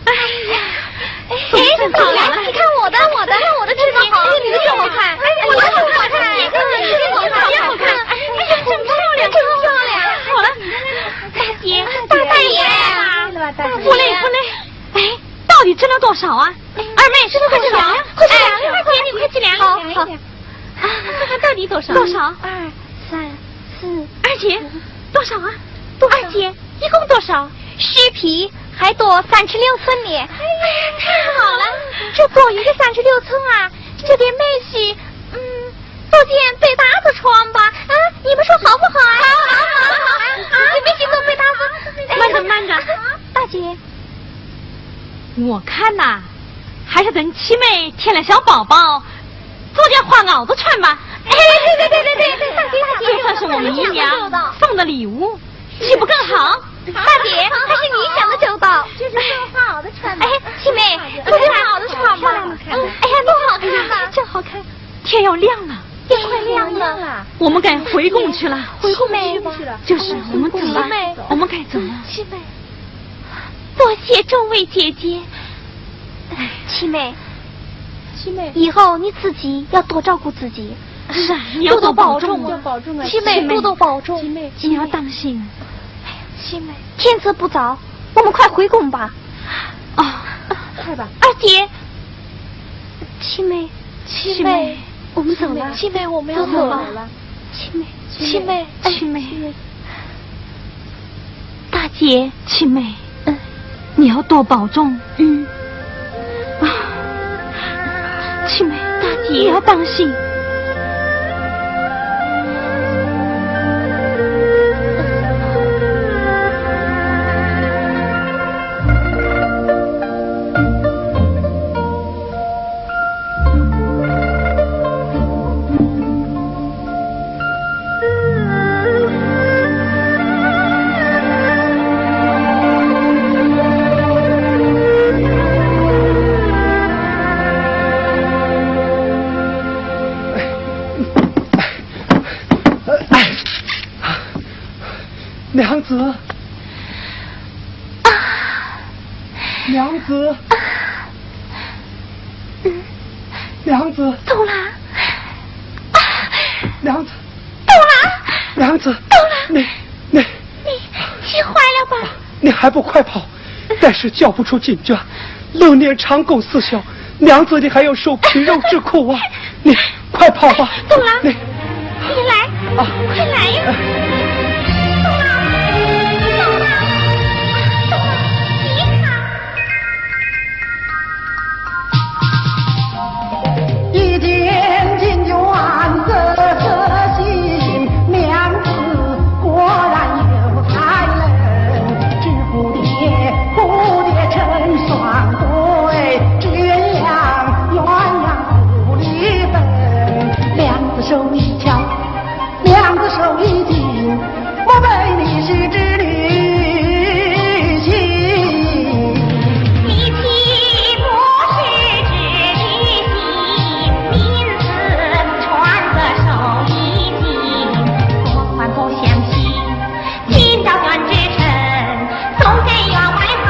哎呀，哎，好了，你看我的，我的，看我的这个好，哎，你的更好看，哎，我的更好看，哎，你的更好看，哎呀，真漂亮，真漂亮。好了，大姐，大姐，不累不累。哎，到底值了多少啊？二妹，快去量，快去量，二姐，你快去量一量。好，好。啊，看看到底多少？多少？二、三、四。二姐，多少啊？二姐，一共多少？虚皮还多三十六寸呢。哎呀，太好了，这多余的三十六寸啊，就给妹婿，嗯，做件被搭子穿吧。啊，你们说好不好啊？好，好，好，好，好。给妹婿做被搭子。慢着，慢着。大姐，我看呐，还是等七妹添了小宝宝，做件花袄子穿吧。哎，对对对对对对，大姐大姐，这算是我们姨娘送的礼物，岂不更好？大姐，还是你想的周到。就是做花袄子穿吧。哎，七妹，做件花袄子穿吧。嗯，哎呀，多好看呐！真好看。天要亮了。天快亮了。我们该回宫去了。回宫去吧。就是，我们怎么办？七妹。我们该怎么？七妹。多谢众位姐姐。哎，七妹，七妹，以后你自己要多照顾自己。是啊，你要多多保重啊。多多保重啊，七妹，七妹。多多保重。七妹，你要当心。哎呀，七妹，天色不早，我们快回宫吧。啊，快吧。二姐，七妹，七妹，我们走了。七妹，我们要走了。七妹，七妹，七妹。大姐。七妹，嗯。你要多保重。嗯。啊，七妹，大姐。你要当心。娘子。 娘子。娘子。东郎。娘子。东郎。娘子。东郎。你，你，你气坏了吧？你还不快跑！但是叫不出警觉，冷年长工四小，娘子你还要受皮肉之苦啊！你快跑吧！东郎。你，你来，啊。快来呀！东郎，东郎，东郎，你看。 一见金钏色色心，娘子果然有才人。只蝴蝶，蝴蝶成双对，只鸳鸯，鸳鸯不离分。娘子手一巧， 娘子手一紧，莫非你是织女心？你岂不是织女心？名字穿着手一紧，不管不相信，今朝愿只身 送给员外讨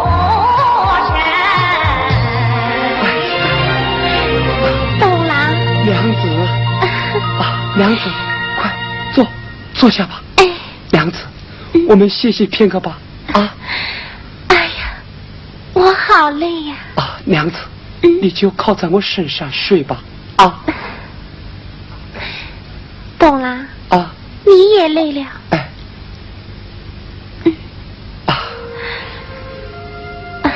夫人。东郎。娘子。啊，娘子，快坐，坐。坐下吧。哎。娘子，嗯。我们歇息片刻吧。啊。哎呀，我好累呀。啊，娘子，嗯。你就靠在我身上睡吧。啊。董郎。啊。你也累了。哎。嗯。啊。啊。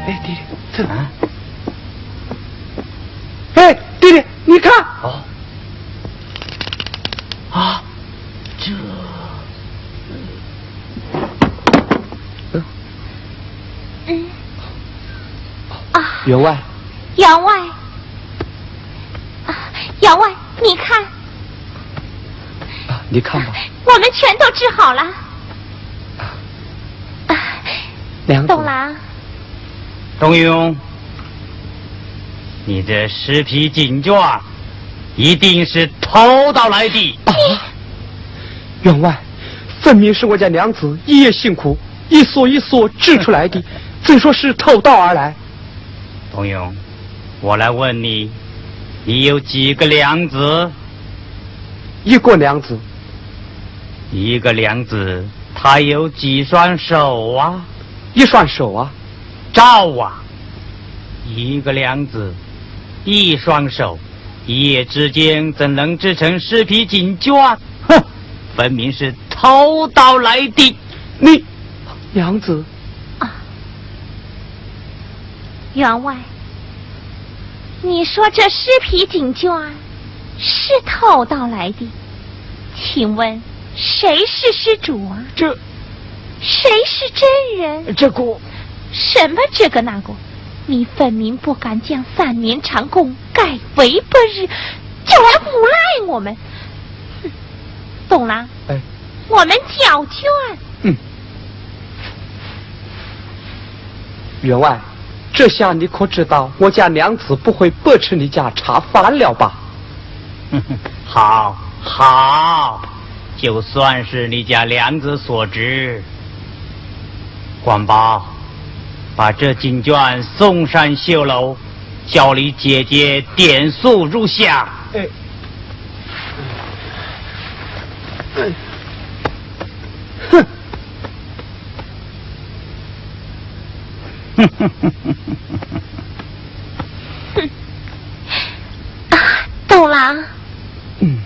哎，弟弟，这……啊？哎，弟弟，你看。哦。啊，这……嗯。嗯。啊。员外。员外。啊，员外，你看。 啊，你看吧。我们全都治好了。啊，梁子。董郎。董永，你这狮皮锦绢一定是偷盗来的。啊，员外，分明是我家娘子一夜辛苦，一索一索织出来的，怎说是偷盗而来？董永，我来问你，你有几个梁子？ 一个梁子。一个梁子，它有几双手啊？一双手啊？照啊，一个梁子，一双手，一夜之间怎能织成狮皮锦绢？哼，分明是偷盗来的。你，梁子。啊，员外， 你说这狮皮锦绢是偷盗来的，请问谁是失主啊？这……谁是真人？这个……什么这个那个？你分明不敢将三年长工改为八日，就来诬赖我们。哼，董郎，哎。我们交卷。嗯。 员外，这下你可知道我家梁子不会白吃你家茶饭了吧？好，好，就算是你家梁子所致。广报，把这锦绢送上绣楼，叫你姐姐点数如下。哎。哎。哼。 哼。啊，董郎。嗯。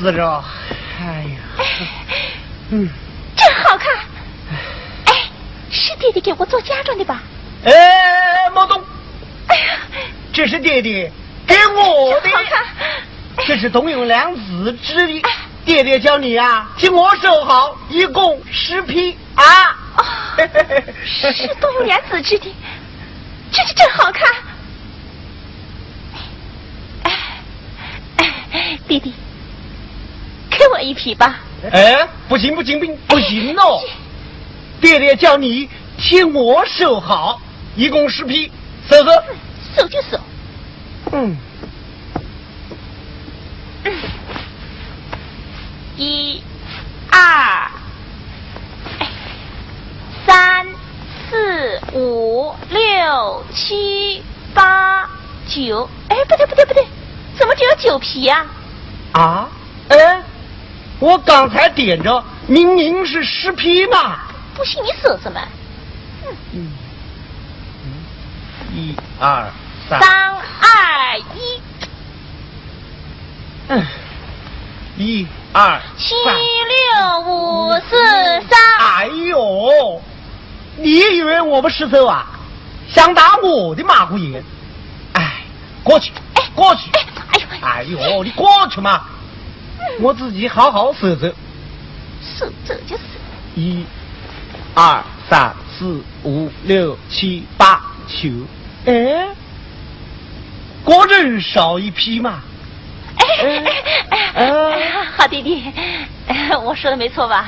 是哦，哎呀，嗯，真好看。哎，是爹爹给我做嫁妆的吧？哎，没错，哎呀，这是爹爹给我的，真好看。这是动用两字之力。爹爹叫你啊，替我收好，一共十批啊。哦，是动用两字之力，这是真好看。哎，哎，爹爹，给我一批吧。哎，不行不行不行不行哦！爹爹叫你替我收好，一共十批，收收。收就收。嗯。一、二、三、四、五、六、七、八、九。哎，不对不对不对，怎么只有九批呀？啊？哎，我刚才点着，明明是十批嘛。不信你数数嘛。嗯，一、二、三。三、二、一。嗯，一、二、三。七、六、五、四、三。哎呦，你以为我不识数啊？想打我的马虎眼？哎，过去，哎，过去。哎，哎呦，哎呦，你过去嘛。我自己好好数数。数数就是。一、二、三、四、五、六、七、八、九。哎，果真少一批嘛。哎，哎，哎，哎，好爹爹，我说的没错吧？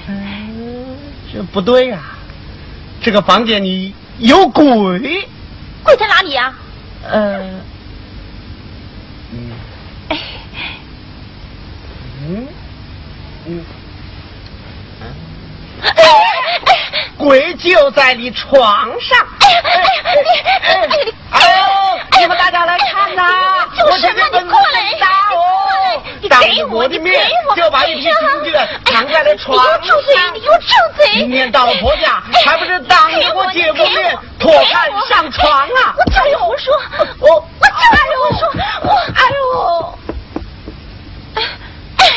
嗯，这不对呀，这个房间里有鬼。鬼在哪里呀？呃，嗯，哎，嗯，嗯，嗯。鬼就在你床上。哎呀，哎呀，哎呀，哎呀，哎呦，你们大家来看呐，我这边蚊子真大哦，当着我的面就把一批刑具藏在了床上。你又住嘴，你又住嘴！明天到了婆家，还不是当着我姐夫面 破案上床啊！我就有胡说，我，我就有胡说，我，哎呦，哎。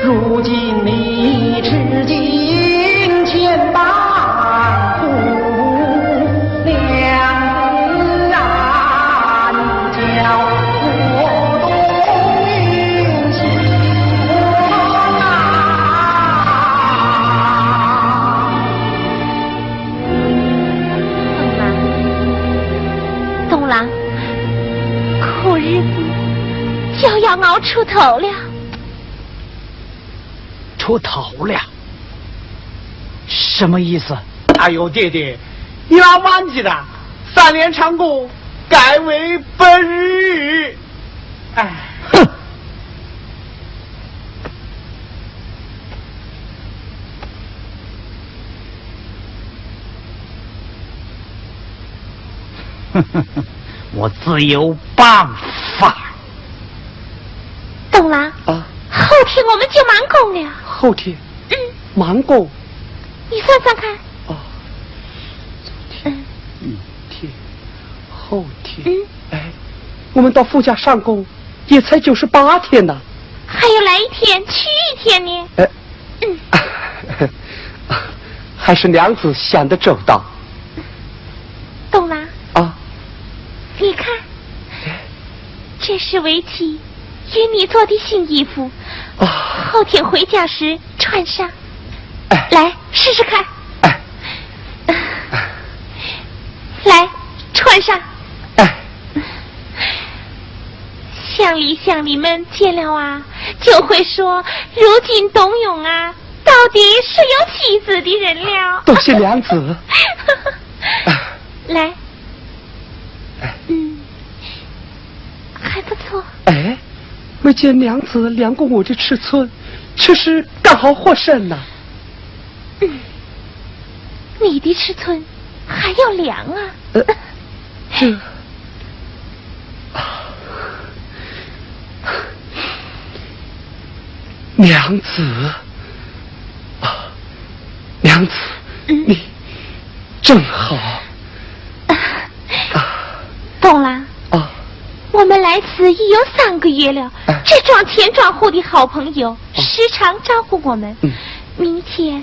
如今你吃尽千般苦，娘子啊，你叫我多用心啊。东郎，东郎，苦日子就要熬出头了。 出头了？什么意思？哎呦，爹爹，你老忘记了，三年长工，改为本日。哎。哼！我自有办法。 东郎，啊？后天我们就满工了。后天？嗯。满工？你算算看。哦，昨天、嗯。明天、后天。嗯。哎，我们到傅家上工，也才九十八天呐。还有来一天，去一天呢。哎，嗯。还是娘子想得周到。东郎。啊？你看，哎。这是为妻 给你做的新衣服，啊。后天回家时穿上。哎。来，试试看。哎。来，穿上。哎。乡里乡邻们见了啊，就会说，如今东荣啊，到底是有妻子的人了。多谢娘子。来。哎。嗯。 还不错。哎，没见娘子量过我的尺寸，确实刚好合身呐。嗯，你的尺寸还要量啊？呃，这，啊，娘子，啊，娘子，嗯。你真好。 东郎，啊。我们来此已有三个月了，哎。这桩前庄户的好朋友，哦。时常照顾我们。嗯。明天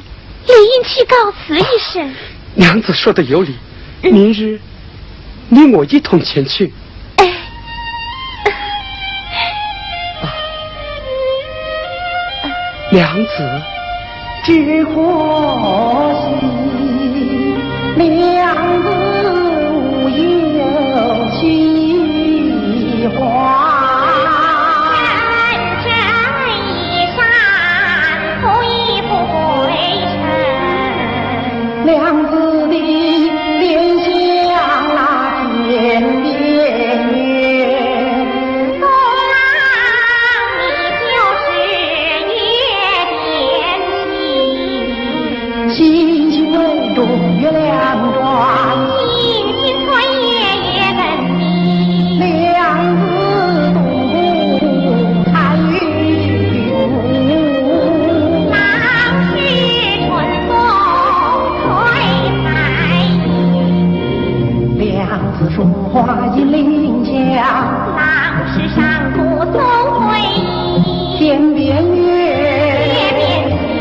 理应去告辞一声。啊，娘子说得有理，嗯。明日你我一同前去。哎。啊。娘子。 只可惜娘子无有妻还。山这一山不依不归程。娘子的莲香那天边月。 星星辉中月亮转，星星穿夜月登明。两只东风才有九。那是春风吹彩云。两只松花一领香。那 是山歌送归。天边月，天边月，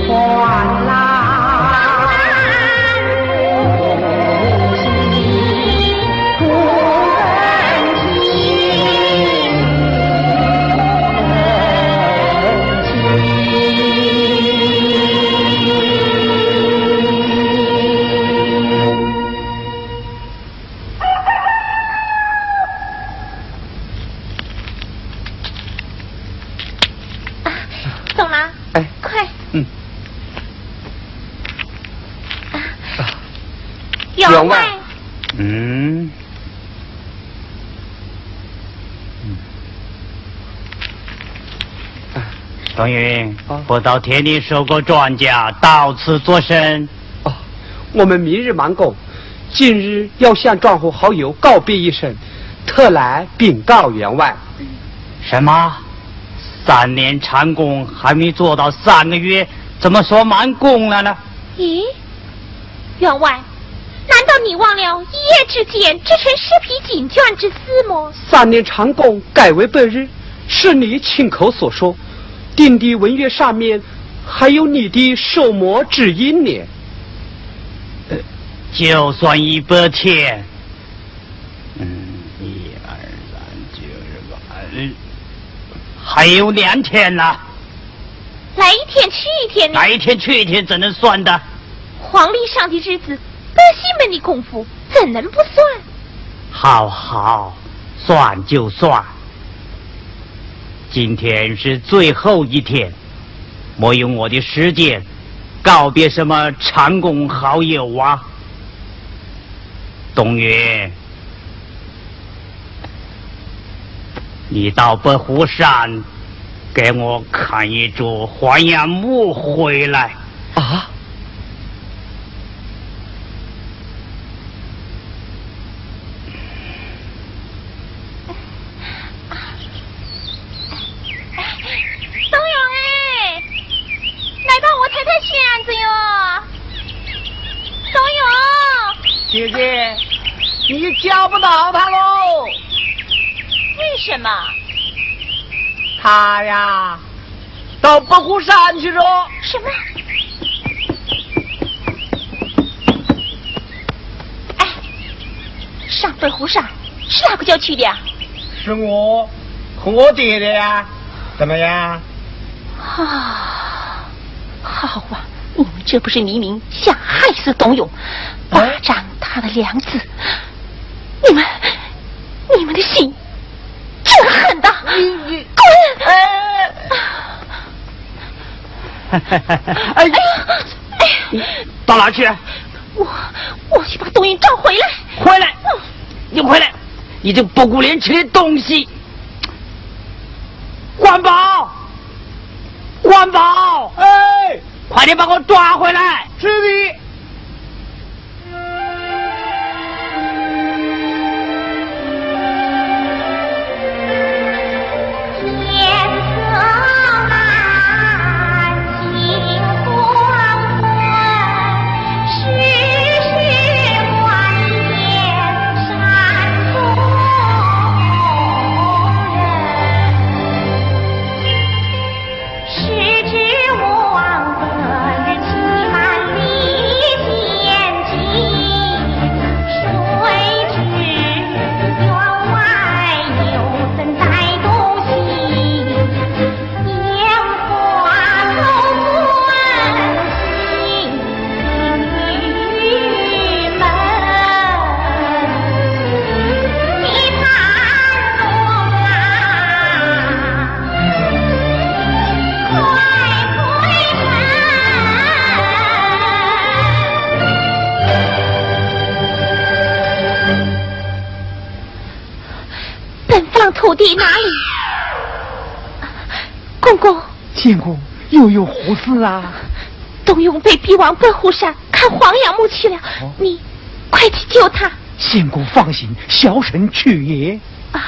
换来不忍心，不忍心。啊，东郎，哎。快。嗯。啊，啊。员外。员外。嗯。嗯。啊。东云，啊。不到田里收割庄稼，到此作甚？ 哦，我们明日忙工，今日要向庄户好友告别一声，特来禀告员外。什么？三年长工还没做到三个月，怎么说忙工了呢？咦，员外，难道你忘了一夜之间织成十匹锦绢之事么？三年长工改为百日，是你亲口所说，定的文约上面还有你的手墨指印呢。呃，就算一百天，嗯，一二三，九十八，嗯，还有两天呢。来一天去一天呢？来一天去一天，怎能算的？皇历上的日子，百姓们的功夫，怎能不算？好好，算就算。今天是最后一天，我用我的时间告别什么长工好友啊。东云，你到白虎山给我看一座黄杨墓回来。啊？东勇哎，来帮我抬抬箱子哟。东勇。姐姐，你叫不到他喽。为什么？他呀，到白虎山去了。什么？哎，上白虎山是哪个叫去的呀？是我和我爹爹呀。怎么样？啊，好啊，你们这不是明明想害死董永，霸占他的粮食？你们，你们的心真狠的！你，你，滚！哎，哎，哎呀，哎呀，你到哪去？我，我去把董永找回来。回来，你回来，你这不顾廉耻的东西！关宝，关宝，哎，快点把我抓回来！是的。本方徒弟哪里？公公。相公，又有何事啊？董永被逼往白虎山看黄杨墓去了，哦。你快去救他。相公放心，小生去也。啊。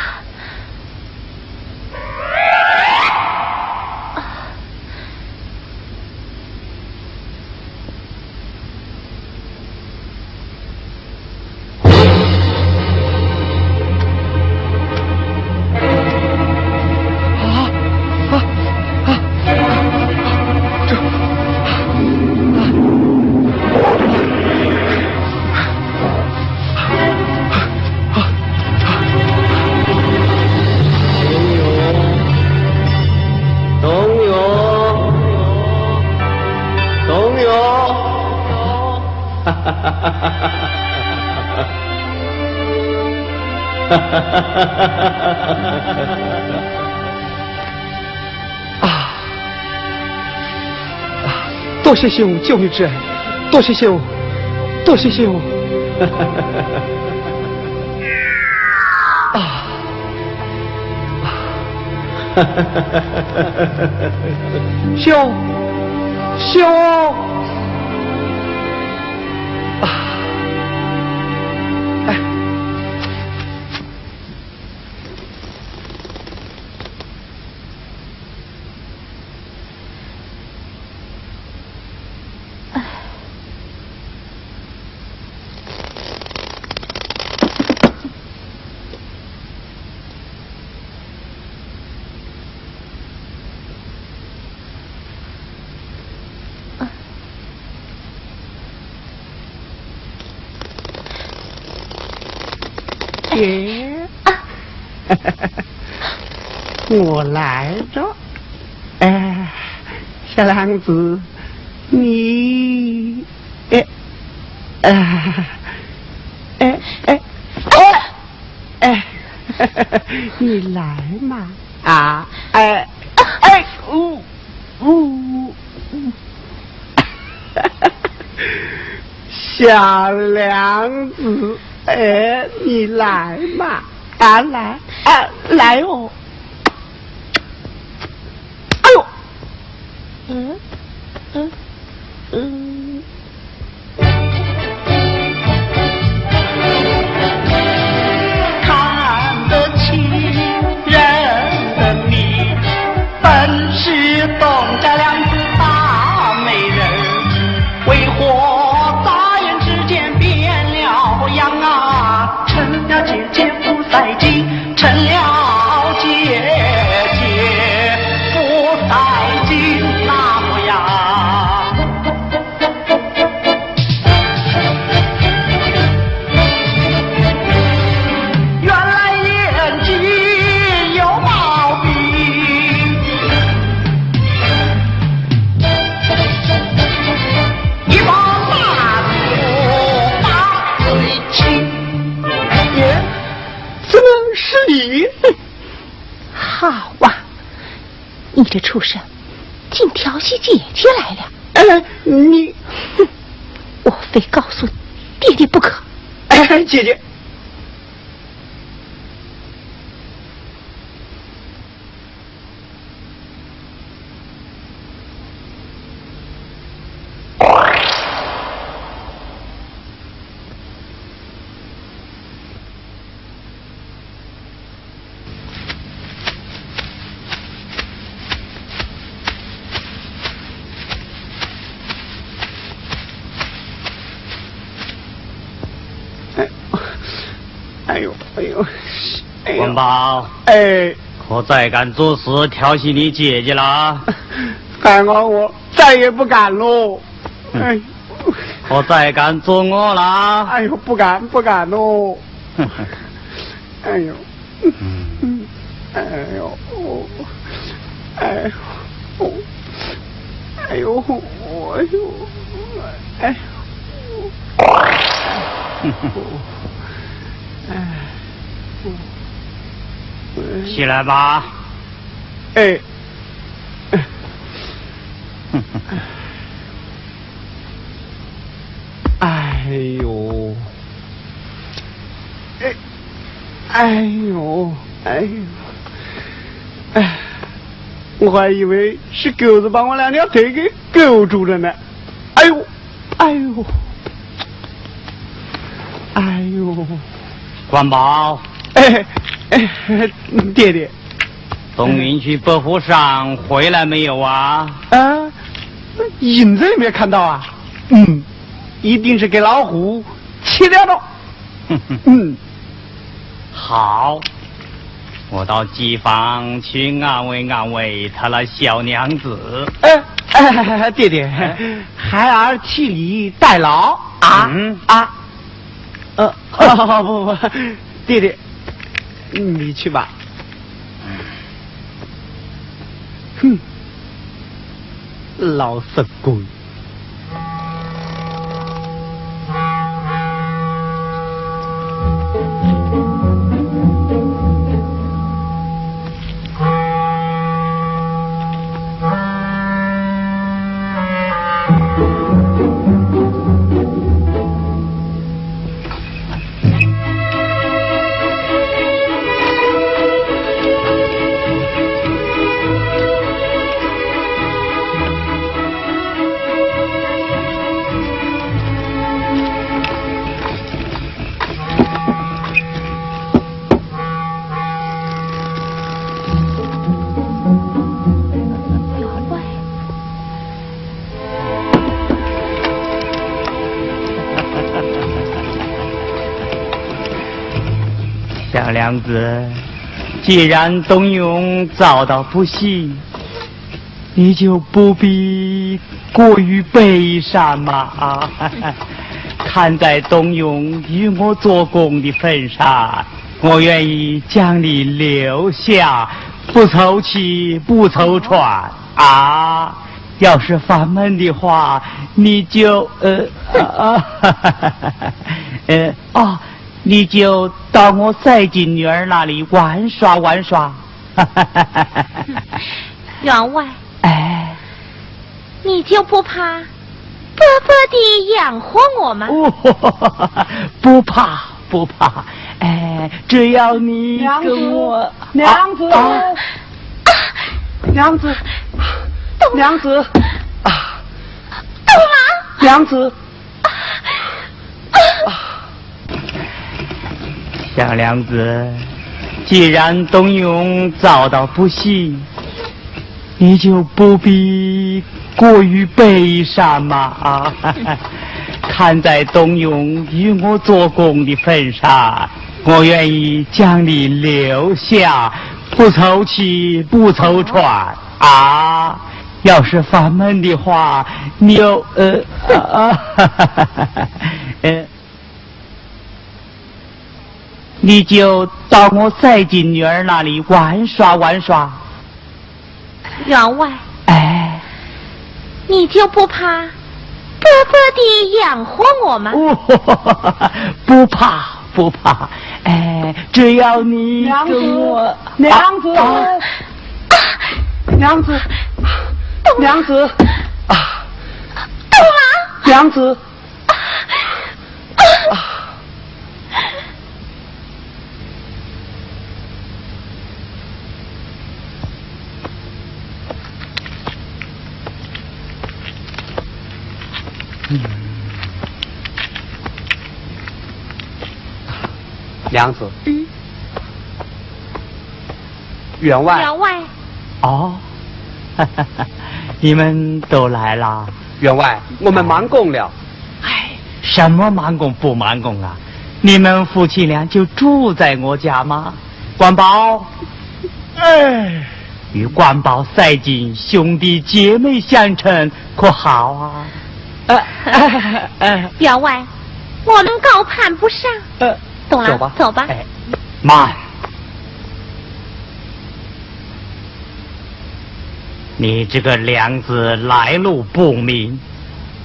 啊！啊！多谢相公救命之恩，多谢相公，多谢相公。啊！啊！相公，相公。啊！哎。姐，我来着。哎，小娘子，你，哎，哎，哎，哎，哦，哎，你来嘛，啊，哎，哎，呜、呜、小娘子，哎，你来嘛，啊，来，啊，来哦。哎呦，嗯，嗯，嗯。看得起人的你，本是东家娘子大美人，为何眨眼之间变了样啊？成了姐姐不赛金，成了姐姐不赛金，那么呀。 原来眼睛有毛病，一把蜡烛把水清。耶，怎么是你？好啊，你这畜生，竟调戏姐姐来了。哎，你，哼，我非告诉爹爹不可。哎，姐姐。 哎呦，哎呦，哎呦。关宝，哎，可再敢作死调戏你姐姐了？还我，我再也不敢喽。哎，可再敢作恶了？哎呦，不敢，不敢喽。哎呦。 嗯，哎呦，哎呦，哎呦，哎呦，哎呦，哎呦，起来吧。哎。 哎呦，哎，哎呦，哎呦，哎，我还以为是狗子把我两条腿给勾住了呢。哎呦，哎呦，哎呦，关宝，哎，哎，爹爹，东云去伯父上回来没有啊？啊，影子也没看到啊。嗯，一定是给老虎吃掉了。嗯，好，我到机房去安慰安慰他那小娘子。哎，哎，爹爹，孩儿替你代劳啊。嗯，啊，呃，不不不，爹爹，你去吧。 哼，老色鬼。小娘子，既然东云遭到不幸，你就不必过于悲伤嘛。啊，看在东云与我做工的份上，我愿意将你留下，不愁吃不愁穿啊。要是烦闷的话，你就呃啊呃哦，你就到我赛金女儿那里玩耍玩耍。员外，哎，你就不怕伯伯的养活我吗？哦，不怕不怕，哎，只要你娘子跟我娘子啊娘子，娘子，懂了。娘子，小娘子，既然董永遭到不幸，你就不必过于悲伤嘛啊！看在董永与我做工的份上，我愿意将你留下，不愁吃不愁穿啊。要是烦闷的话，你就呃啊呃。你就到我赛金女儿那里玩耍玩耍。员外，哎，你就不怕伯伯的养活我吗？哦，不怕不怕，哎，只要你娘子跟我娘子啊娘子，娘子啊，懂了。娘子，娘子，嗯，员外，员外，哦，你们都来了。员外，我们满宫了。哎，什么满宫不满宫啊？你们夫妻俩就住在我家吗？官保，哎，与官保、赛金兄弟姐妹相称，可好啊？哎哎哎员外，我们高攀不上。哎懂了，走吧走吧。哎，慢！你这个娘子来路不明，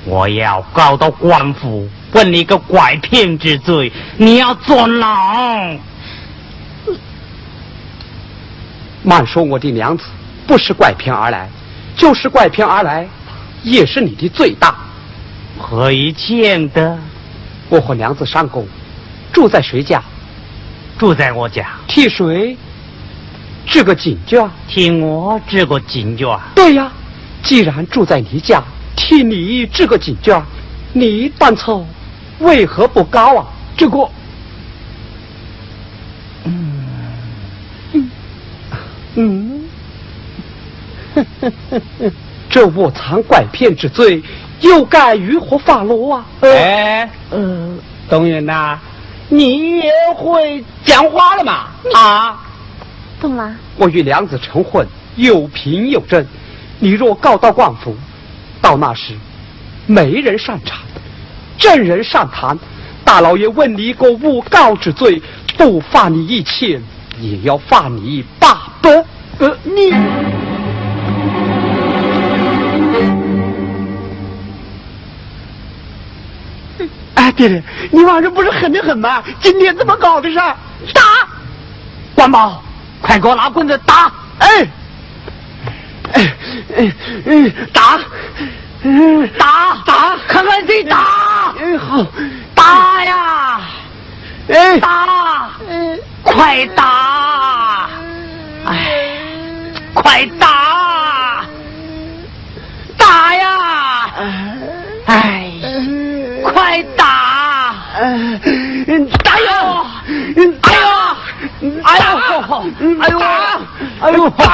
我要告到官府，问你个拐骗之罪，你要坐牢。慢说我的娘子不是拐骗而来，就是拐骗而来，也是你的罪大。何以见得？我和娘子上宫，住在谁家？住在我家，替谁？这个金卷？替我这个金卷。对呀，既然住在你家，替你这个金卷，你胆子为何不高啊？这个，嗯，这窝藏拐骗之罪，又该如何发落啊？哎，呃，东云呐，你也会讲话了嘛？啊，懂了。我与娘子成婚，有凭有证，你若告到官府，到那时，媒人善产，证人善谈，大老爷问你个诬告之罪，不罚你一千，也要罚你八百。呃，你。哎，爹爹，你往日不是狠得很吗？今天怎么搞的事儿？打！官保，快给我拿棍子打！哎，哎哎哎，打！打！打！看看谁打！哎，好，打呀！哎，打！快打！哎，快打！打呀！哎，快打！哎，哎呦！哎呦！哎呦！哎呦！打！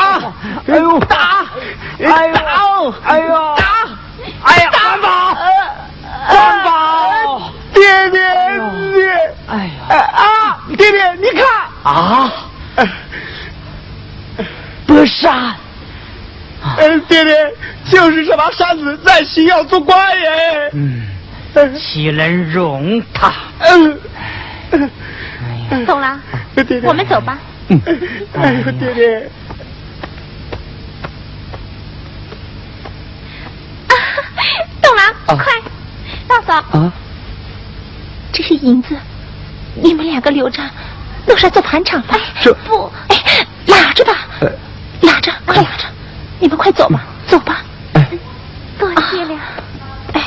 哎呦！打！哎呦！打！哎呦！哎呦！打！哎呀！官保！官保！爹爹，爹，哎呀！哎啊，爹爹，你看，啊！不杀！哎，爹爹，就是这把扇子，在西要做官耶。嗯，岂能容他？嗯，哎呀！懂了，爹爹，我们走吧。嗯。哎呦，爹爹。啊，东郎，啊。快，大嫂。啊？这些银子，你们两个留着，弄啥做盘缠吧？哎，这不，哎，拿着吧，呃，拿着，快拿着，你们快走吧，走吧。哎。多谢了。哎。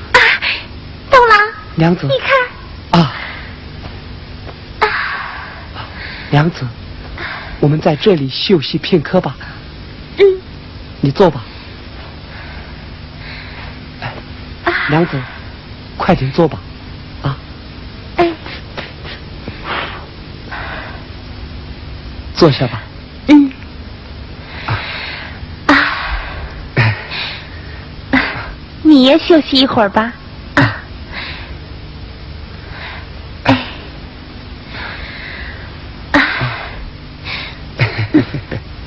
啊，东郎，娘子。你看。啊。啊。娘子，我们在这里休息片刻吧。嗯。你坐吧。哎，啊。娘子，快点坐吧。啊。哎。坐下吧。嗯。啊。啊。你也休息一会儿吧。啊。哎。啊。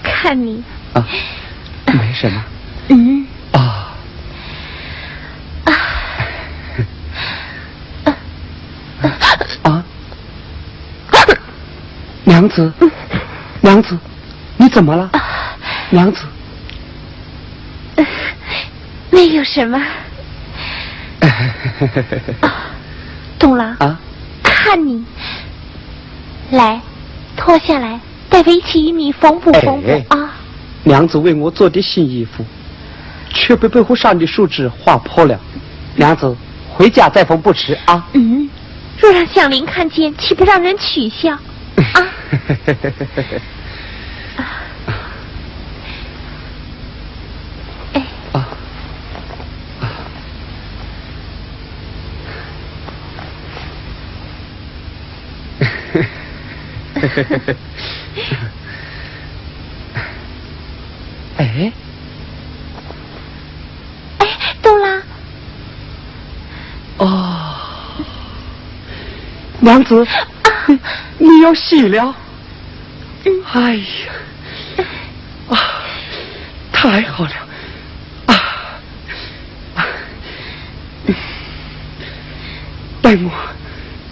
看你。啊，没什么。嗯。啊。啊。啊。 娘子，娘子，你怎么了？娘子。没有什么。哦，东郎。啊？看你。来，脱下来，待为妻与你缝补缝补啊。哎，娘子为我做的新衣服，却被被和尚的树枝划破了。娘子，回家再缝不迟啊。嗯，若让响铃看见，岂不让人取笑？啊。哎。啊。哎。哎，朵拉。哦，娘子，啊。你，你要醒了。嗯。哎呀，啊，太好了，啊，啊，等我，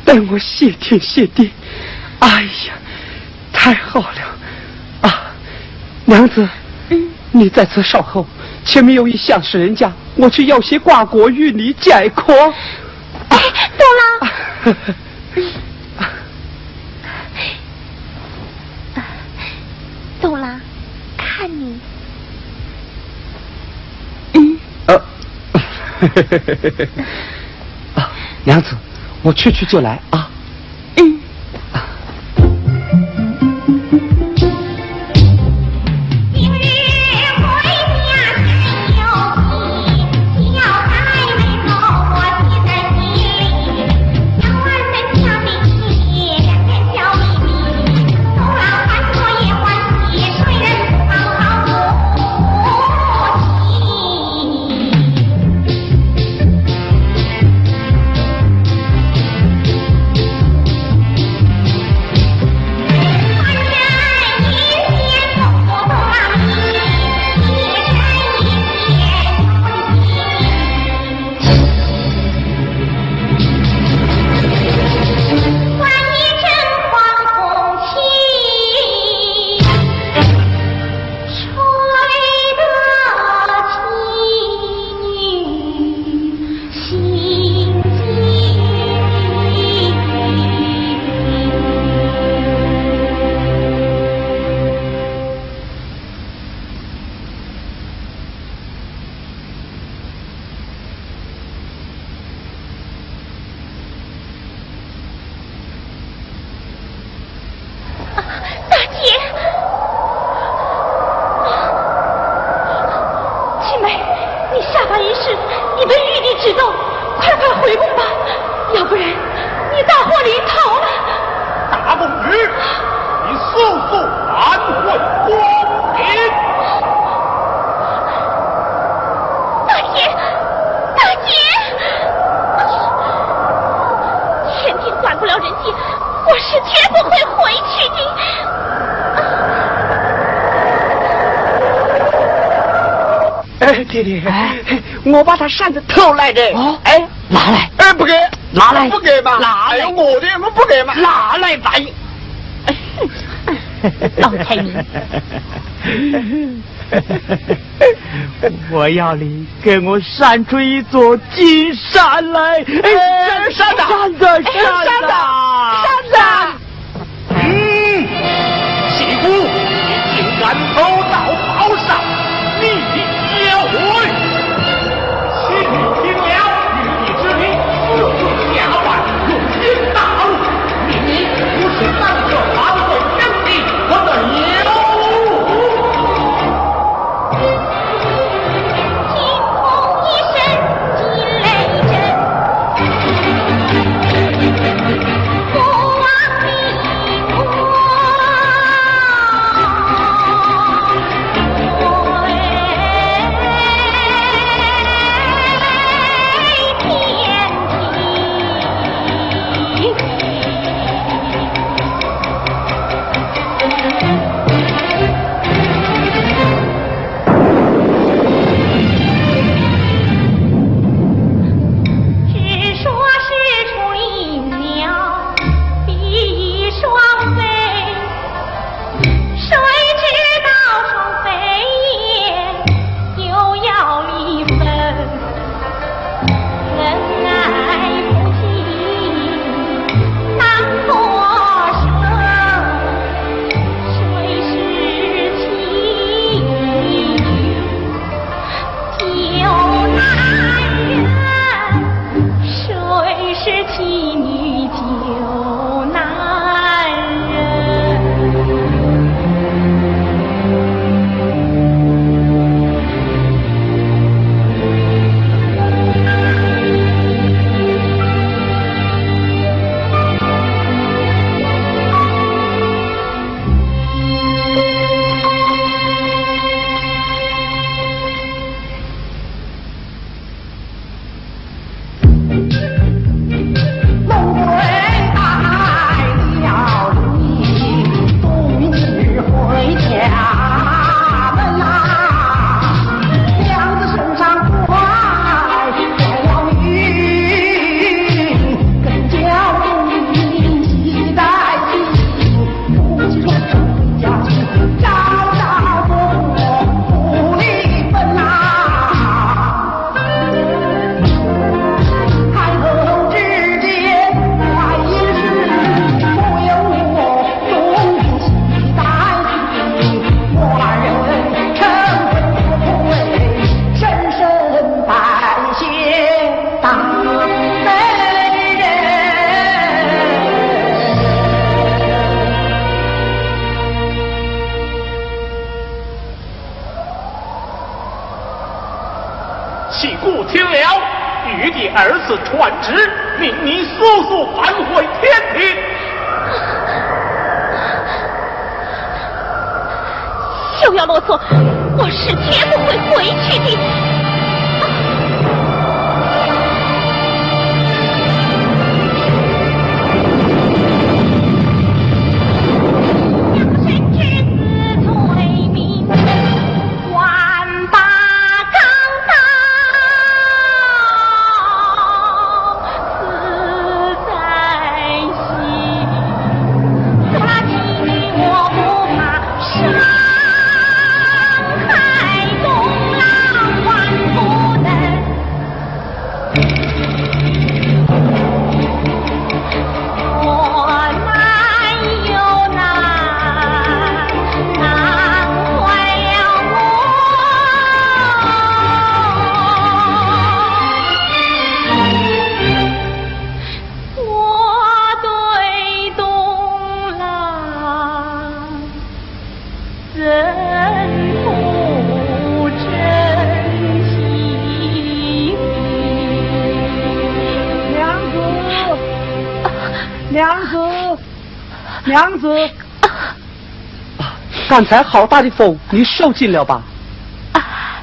等我谢天谢地，哎呀，太好了，啊，娘子，嗯。你在此稍候，前面有一相士人家，我去要些瓜果与你解渴。哎，朵拉。啊。朵拉，看你。嗯。呃。啊，娘子，我去去就来啊。嗯。啊，大姐！啊，青梅，你下凡一世，你被玉帝指奏，快快回宫吧，要不然你大祸临头了。大凤女，你速速返回宫里。大姐，大姐！天庭管不了人间，我是绝不会回去的。哎，爹爹，哎。我把他扇子偷来的。哦。哎。拿来。哎，不给。拿来。不给嘛。拿来。哎呦，我的，我不给嘛。拿来吧。老财迷。我要你给我扇出一座金山来。哎，哎，扇子，扇子，哎，扇子，扇子。扇子。嗯，谢姑，你竟敢偷盗宝扇，你教会！请你听了，御弟之命，速速下凡，用心大怒，命你除去三个八鬼将军，我等有。是妻女救男人。起过天了，与你儿子传旨，命你速速返回天庭。休要啰嗦，我是绝不会回去的。娘子，娘子，娘子。啊，刚才好大的风，你受惊了吧？啊，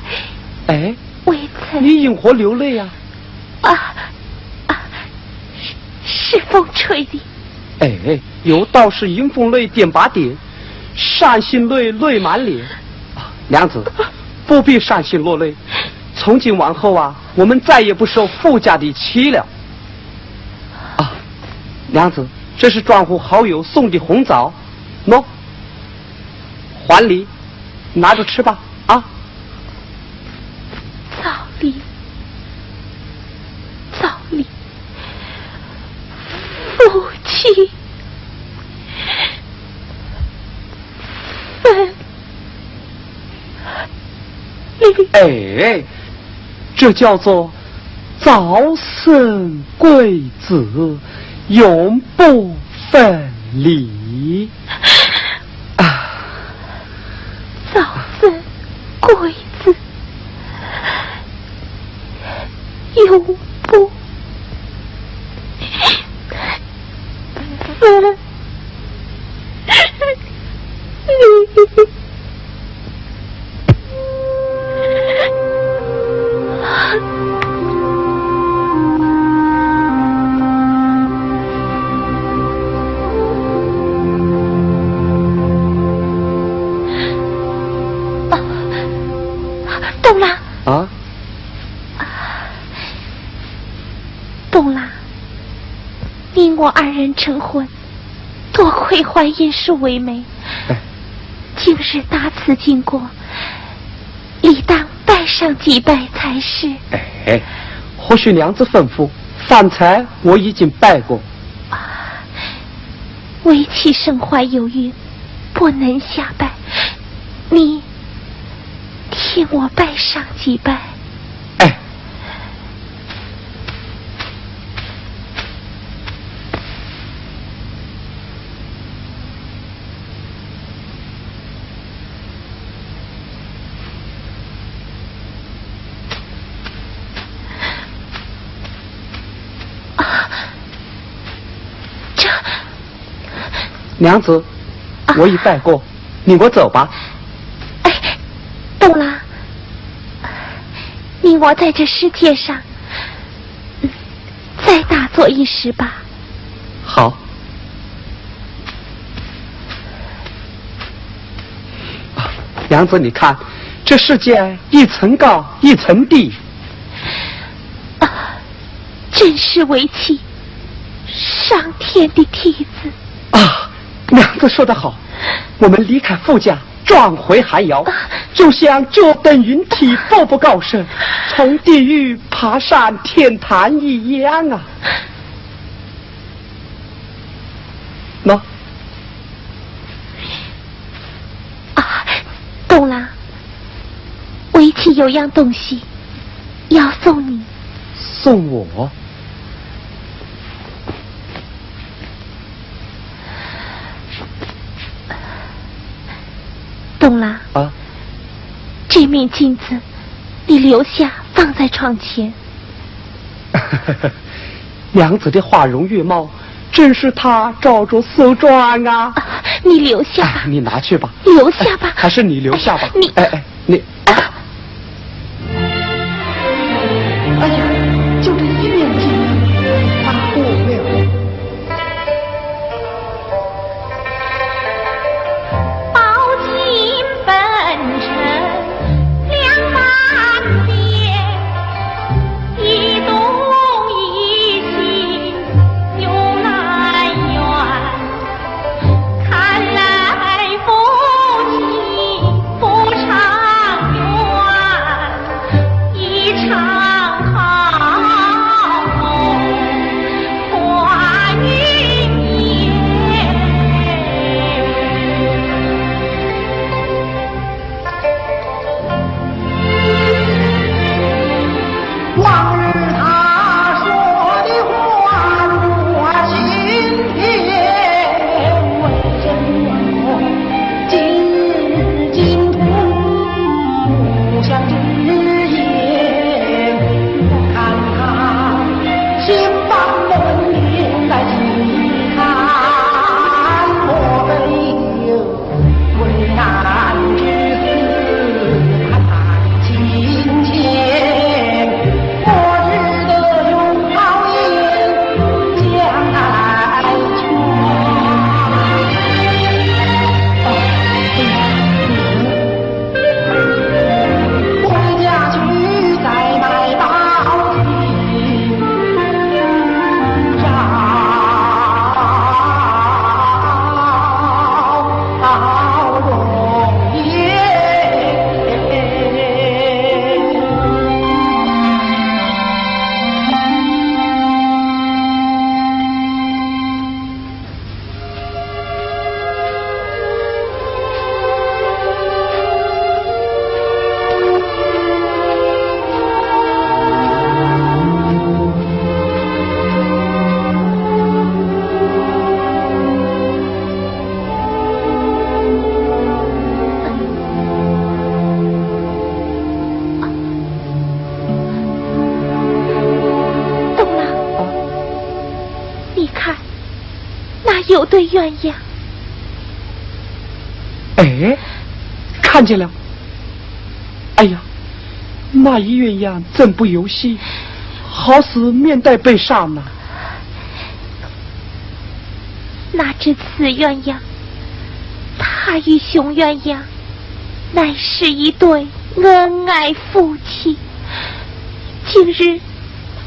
哎，微臣。你因何流泪呀？啊，啊，是，是风吹的。哎，有道是“迎风泪点把点，赏心泪泪满脸”。啊，娘子，不必伤心落泪。从今往后啊，我们再也不受傅家的气了。啊，娘子，这是庄户好友送的红枣，喏，还礼，拿着吃吧，啊。 早立，早立，夫妻分离。哎，这叫做早生贵子，永不分离。啊。 早生贵子，永不分离。 东郎。啊？东郎，你我二人成婚，多亏槐荫树为媒。哎。今日大慈经过，理当拜上几拜才是。哎，或许娘子吩咐，方才我已经拜过。啊，为妻身怀有孕，不能下拜，你替我拜上几拜。哎。娘子，啊。我已拜过，你我走吧。哎，冬郎，你我在这世界上，嗯，再打坐一时吧。好。啊，娘子，你看，这世界一层高，一层低。啊，真是为妻上天的梯子。啊，娘子说得好，我们离开夫家， 壮回寒窑，啊。就像脚蹬云梯，步步高升，从地狱爬上天堂一样啊。喏。啊，冬郎，为妻有样东西要送你。送我？ 冬郎。啊？这面镜子，你留下放在床前。娘子的花容月貌，正是她照着梳妆啊。啊，你留下吧。哎，你拿去吧。留下吧。还是你留下吧。你，哎，哎，你，啊。 哎呀，就这一面镜，她哭了。冬郎，你看，那有对鸳鸯。哎，看见了。哎呀，那一鸳鸯真不由细，好似面带悲伤呐。那只紫鸳鸯，她与雄鸳鸯乃是一对恩爱夫妻。今日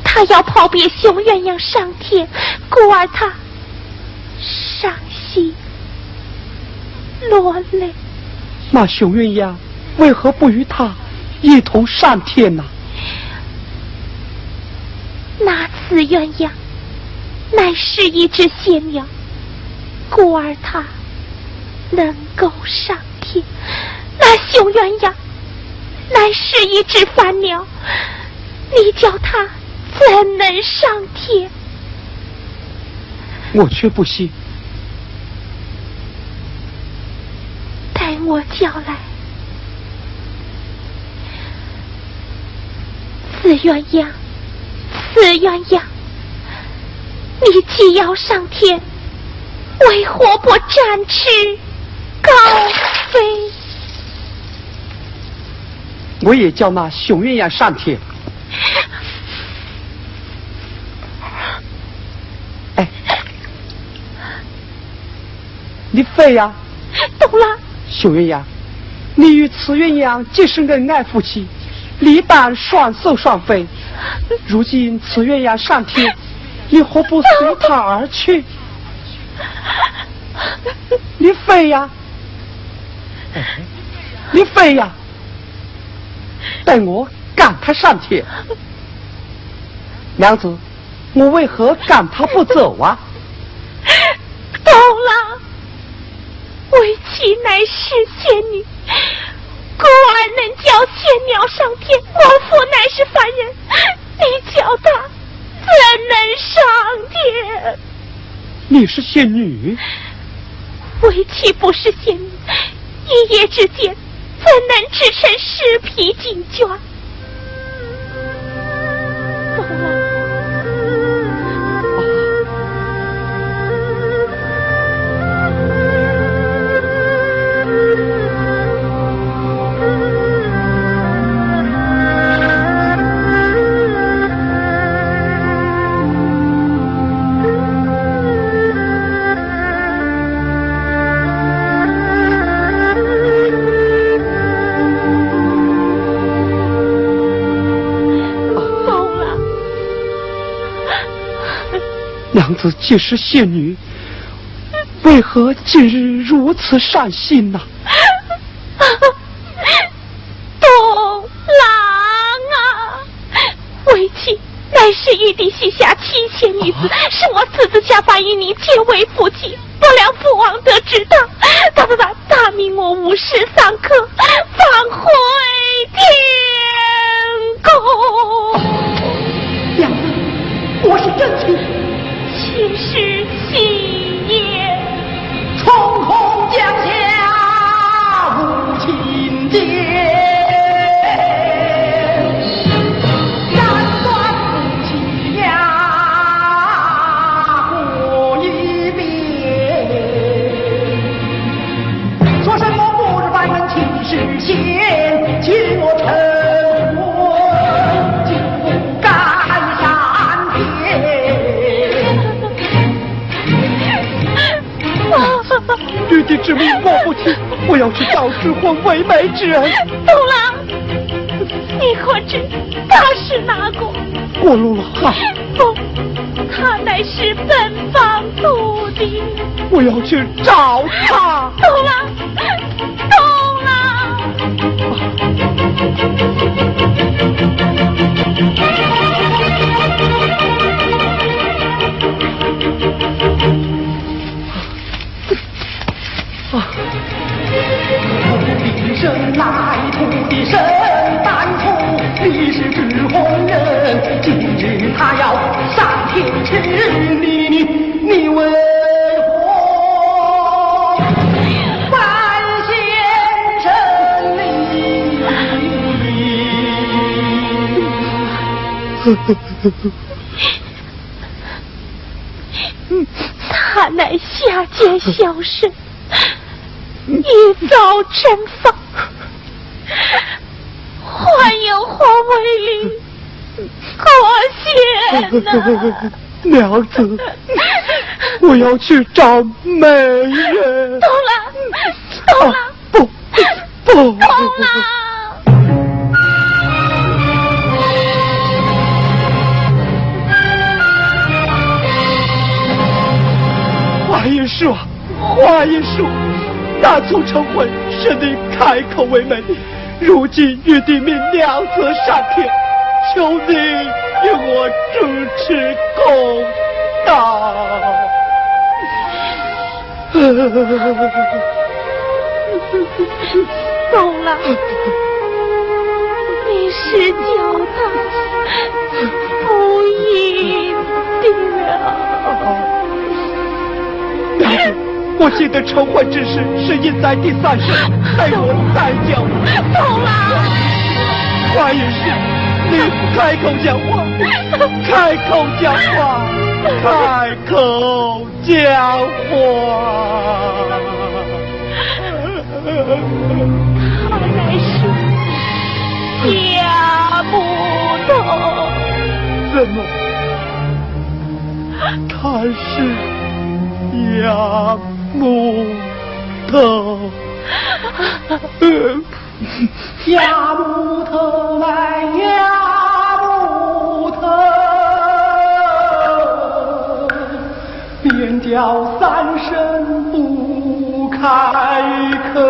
她要抛别雄鸳鸯上天，故而她伤心落泪。那雄鸳鸯为何不与她一同上天呢？那紫鸳鸯乃是一只仙鸟，故而她能够上天。那雄鸳鸯乃是一只凡鸟，你叫它怎能上天？我却不信。待我叫来。紫鸳鸯，紫鸳鸯，你既要上天，为何不展翅高飞？我也叫那熊鸳鸯上天。哎，你飞呀？懂了。熊鸳鸯，你与雌鸳鸯既是恩爱夫妻，理当双宿双飞。如今雌鸳鸯上天，你何不随她而去？你飞呀，你飞呀，待我赶她上天。娘子，我为何赶她不走啊？懂了，为妻乃是仙女，故而能叫仙鸟上天。我父乃是凡人，你叫他怎能上天？你是仙女？为妻不是仙女，一夜之间怎能织成诗篇锦卷？懂了。娘子既是仙女，为何今日如此伤心呢？东郎啊，为妻乃是玉帝许下七仙女子，啊？是我私自下凡与你结为夫妻，不料父王得知道，他他他大命我无事上客，返回天宫。娘子，我是真情。岂是戏言？ 玉帝之命我不听，我要去找知婚为媒之人。懂了，你可知他是哪个？郭龙老。不，他乃是本方徒弟。我要去找他。懂了，懂了。 他乃下贱小生，一朝蒸发，还有何为力可现呐？娘子，我要去找媒人。懂了，懂了。啊，不，不。懂了。话一说，话一说，当初成婚是你开口为媒，如今玉帝命娘子上天，求你与我主持公道。 懂了，你是叫他不应的。娘子，我记得成婚之事是应在第三世，待我再讲。懂了。话已说，你开口讲话，开口讲话。开口讲话。他乃是杨木头。怎么？他是杨木头？杨木头来，杨木头，连叫三声不开口。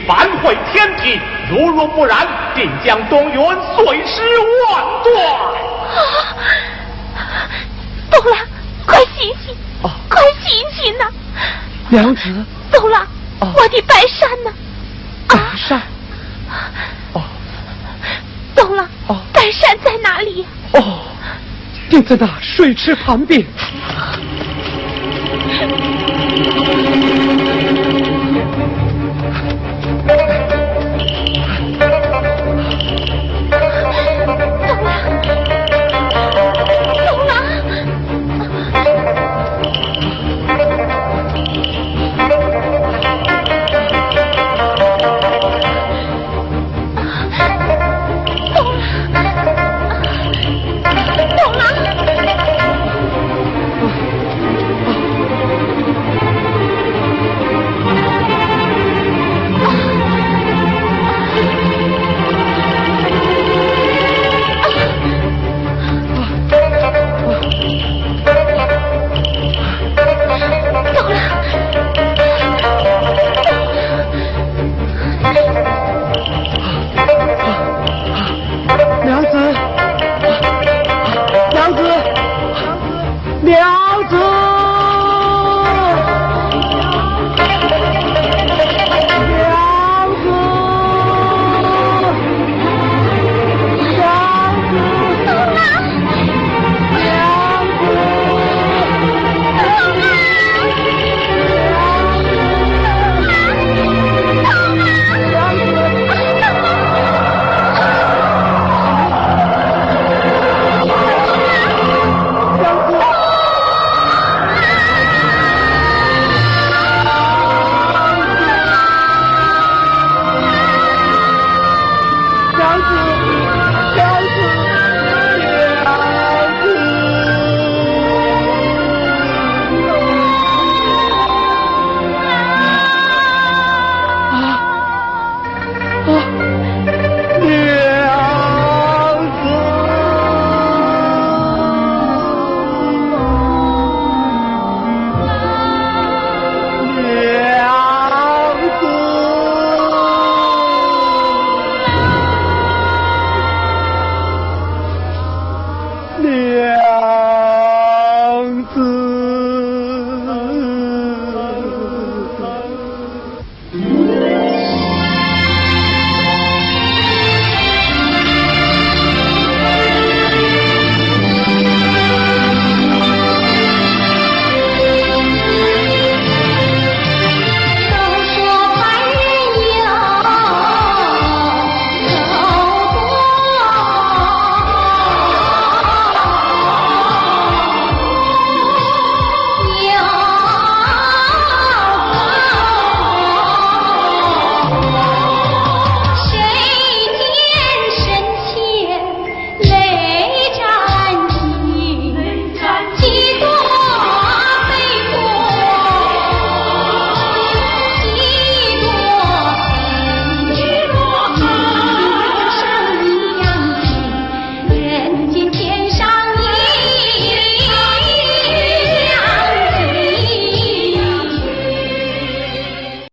反悔天庭，如若不然，定将东原碎尸万段。东郎，快醒醒，哦快醒醒呐！娘子，东郎，哦我的白扇呢？白扇。哦东郎，哦白扇在哪里呀？哦，定在那水池旁边。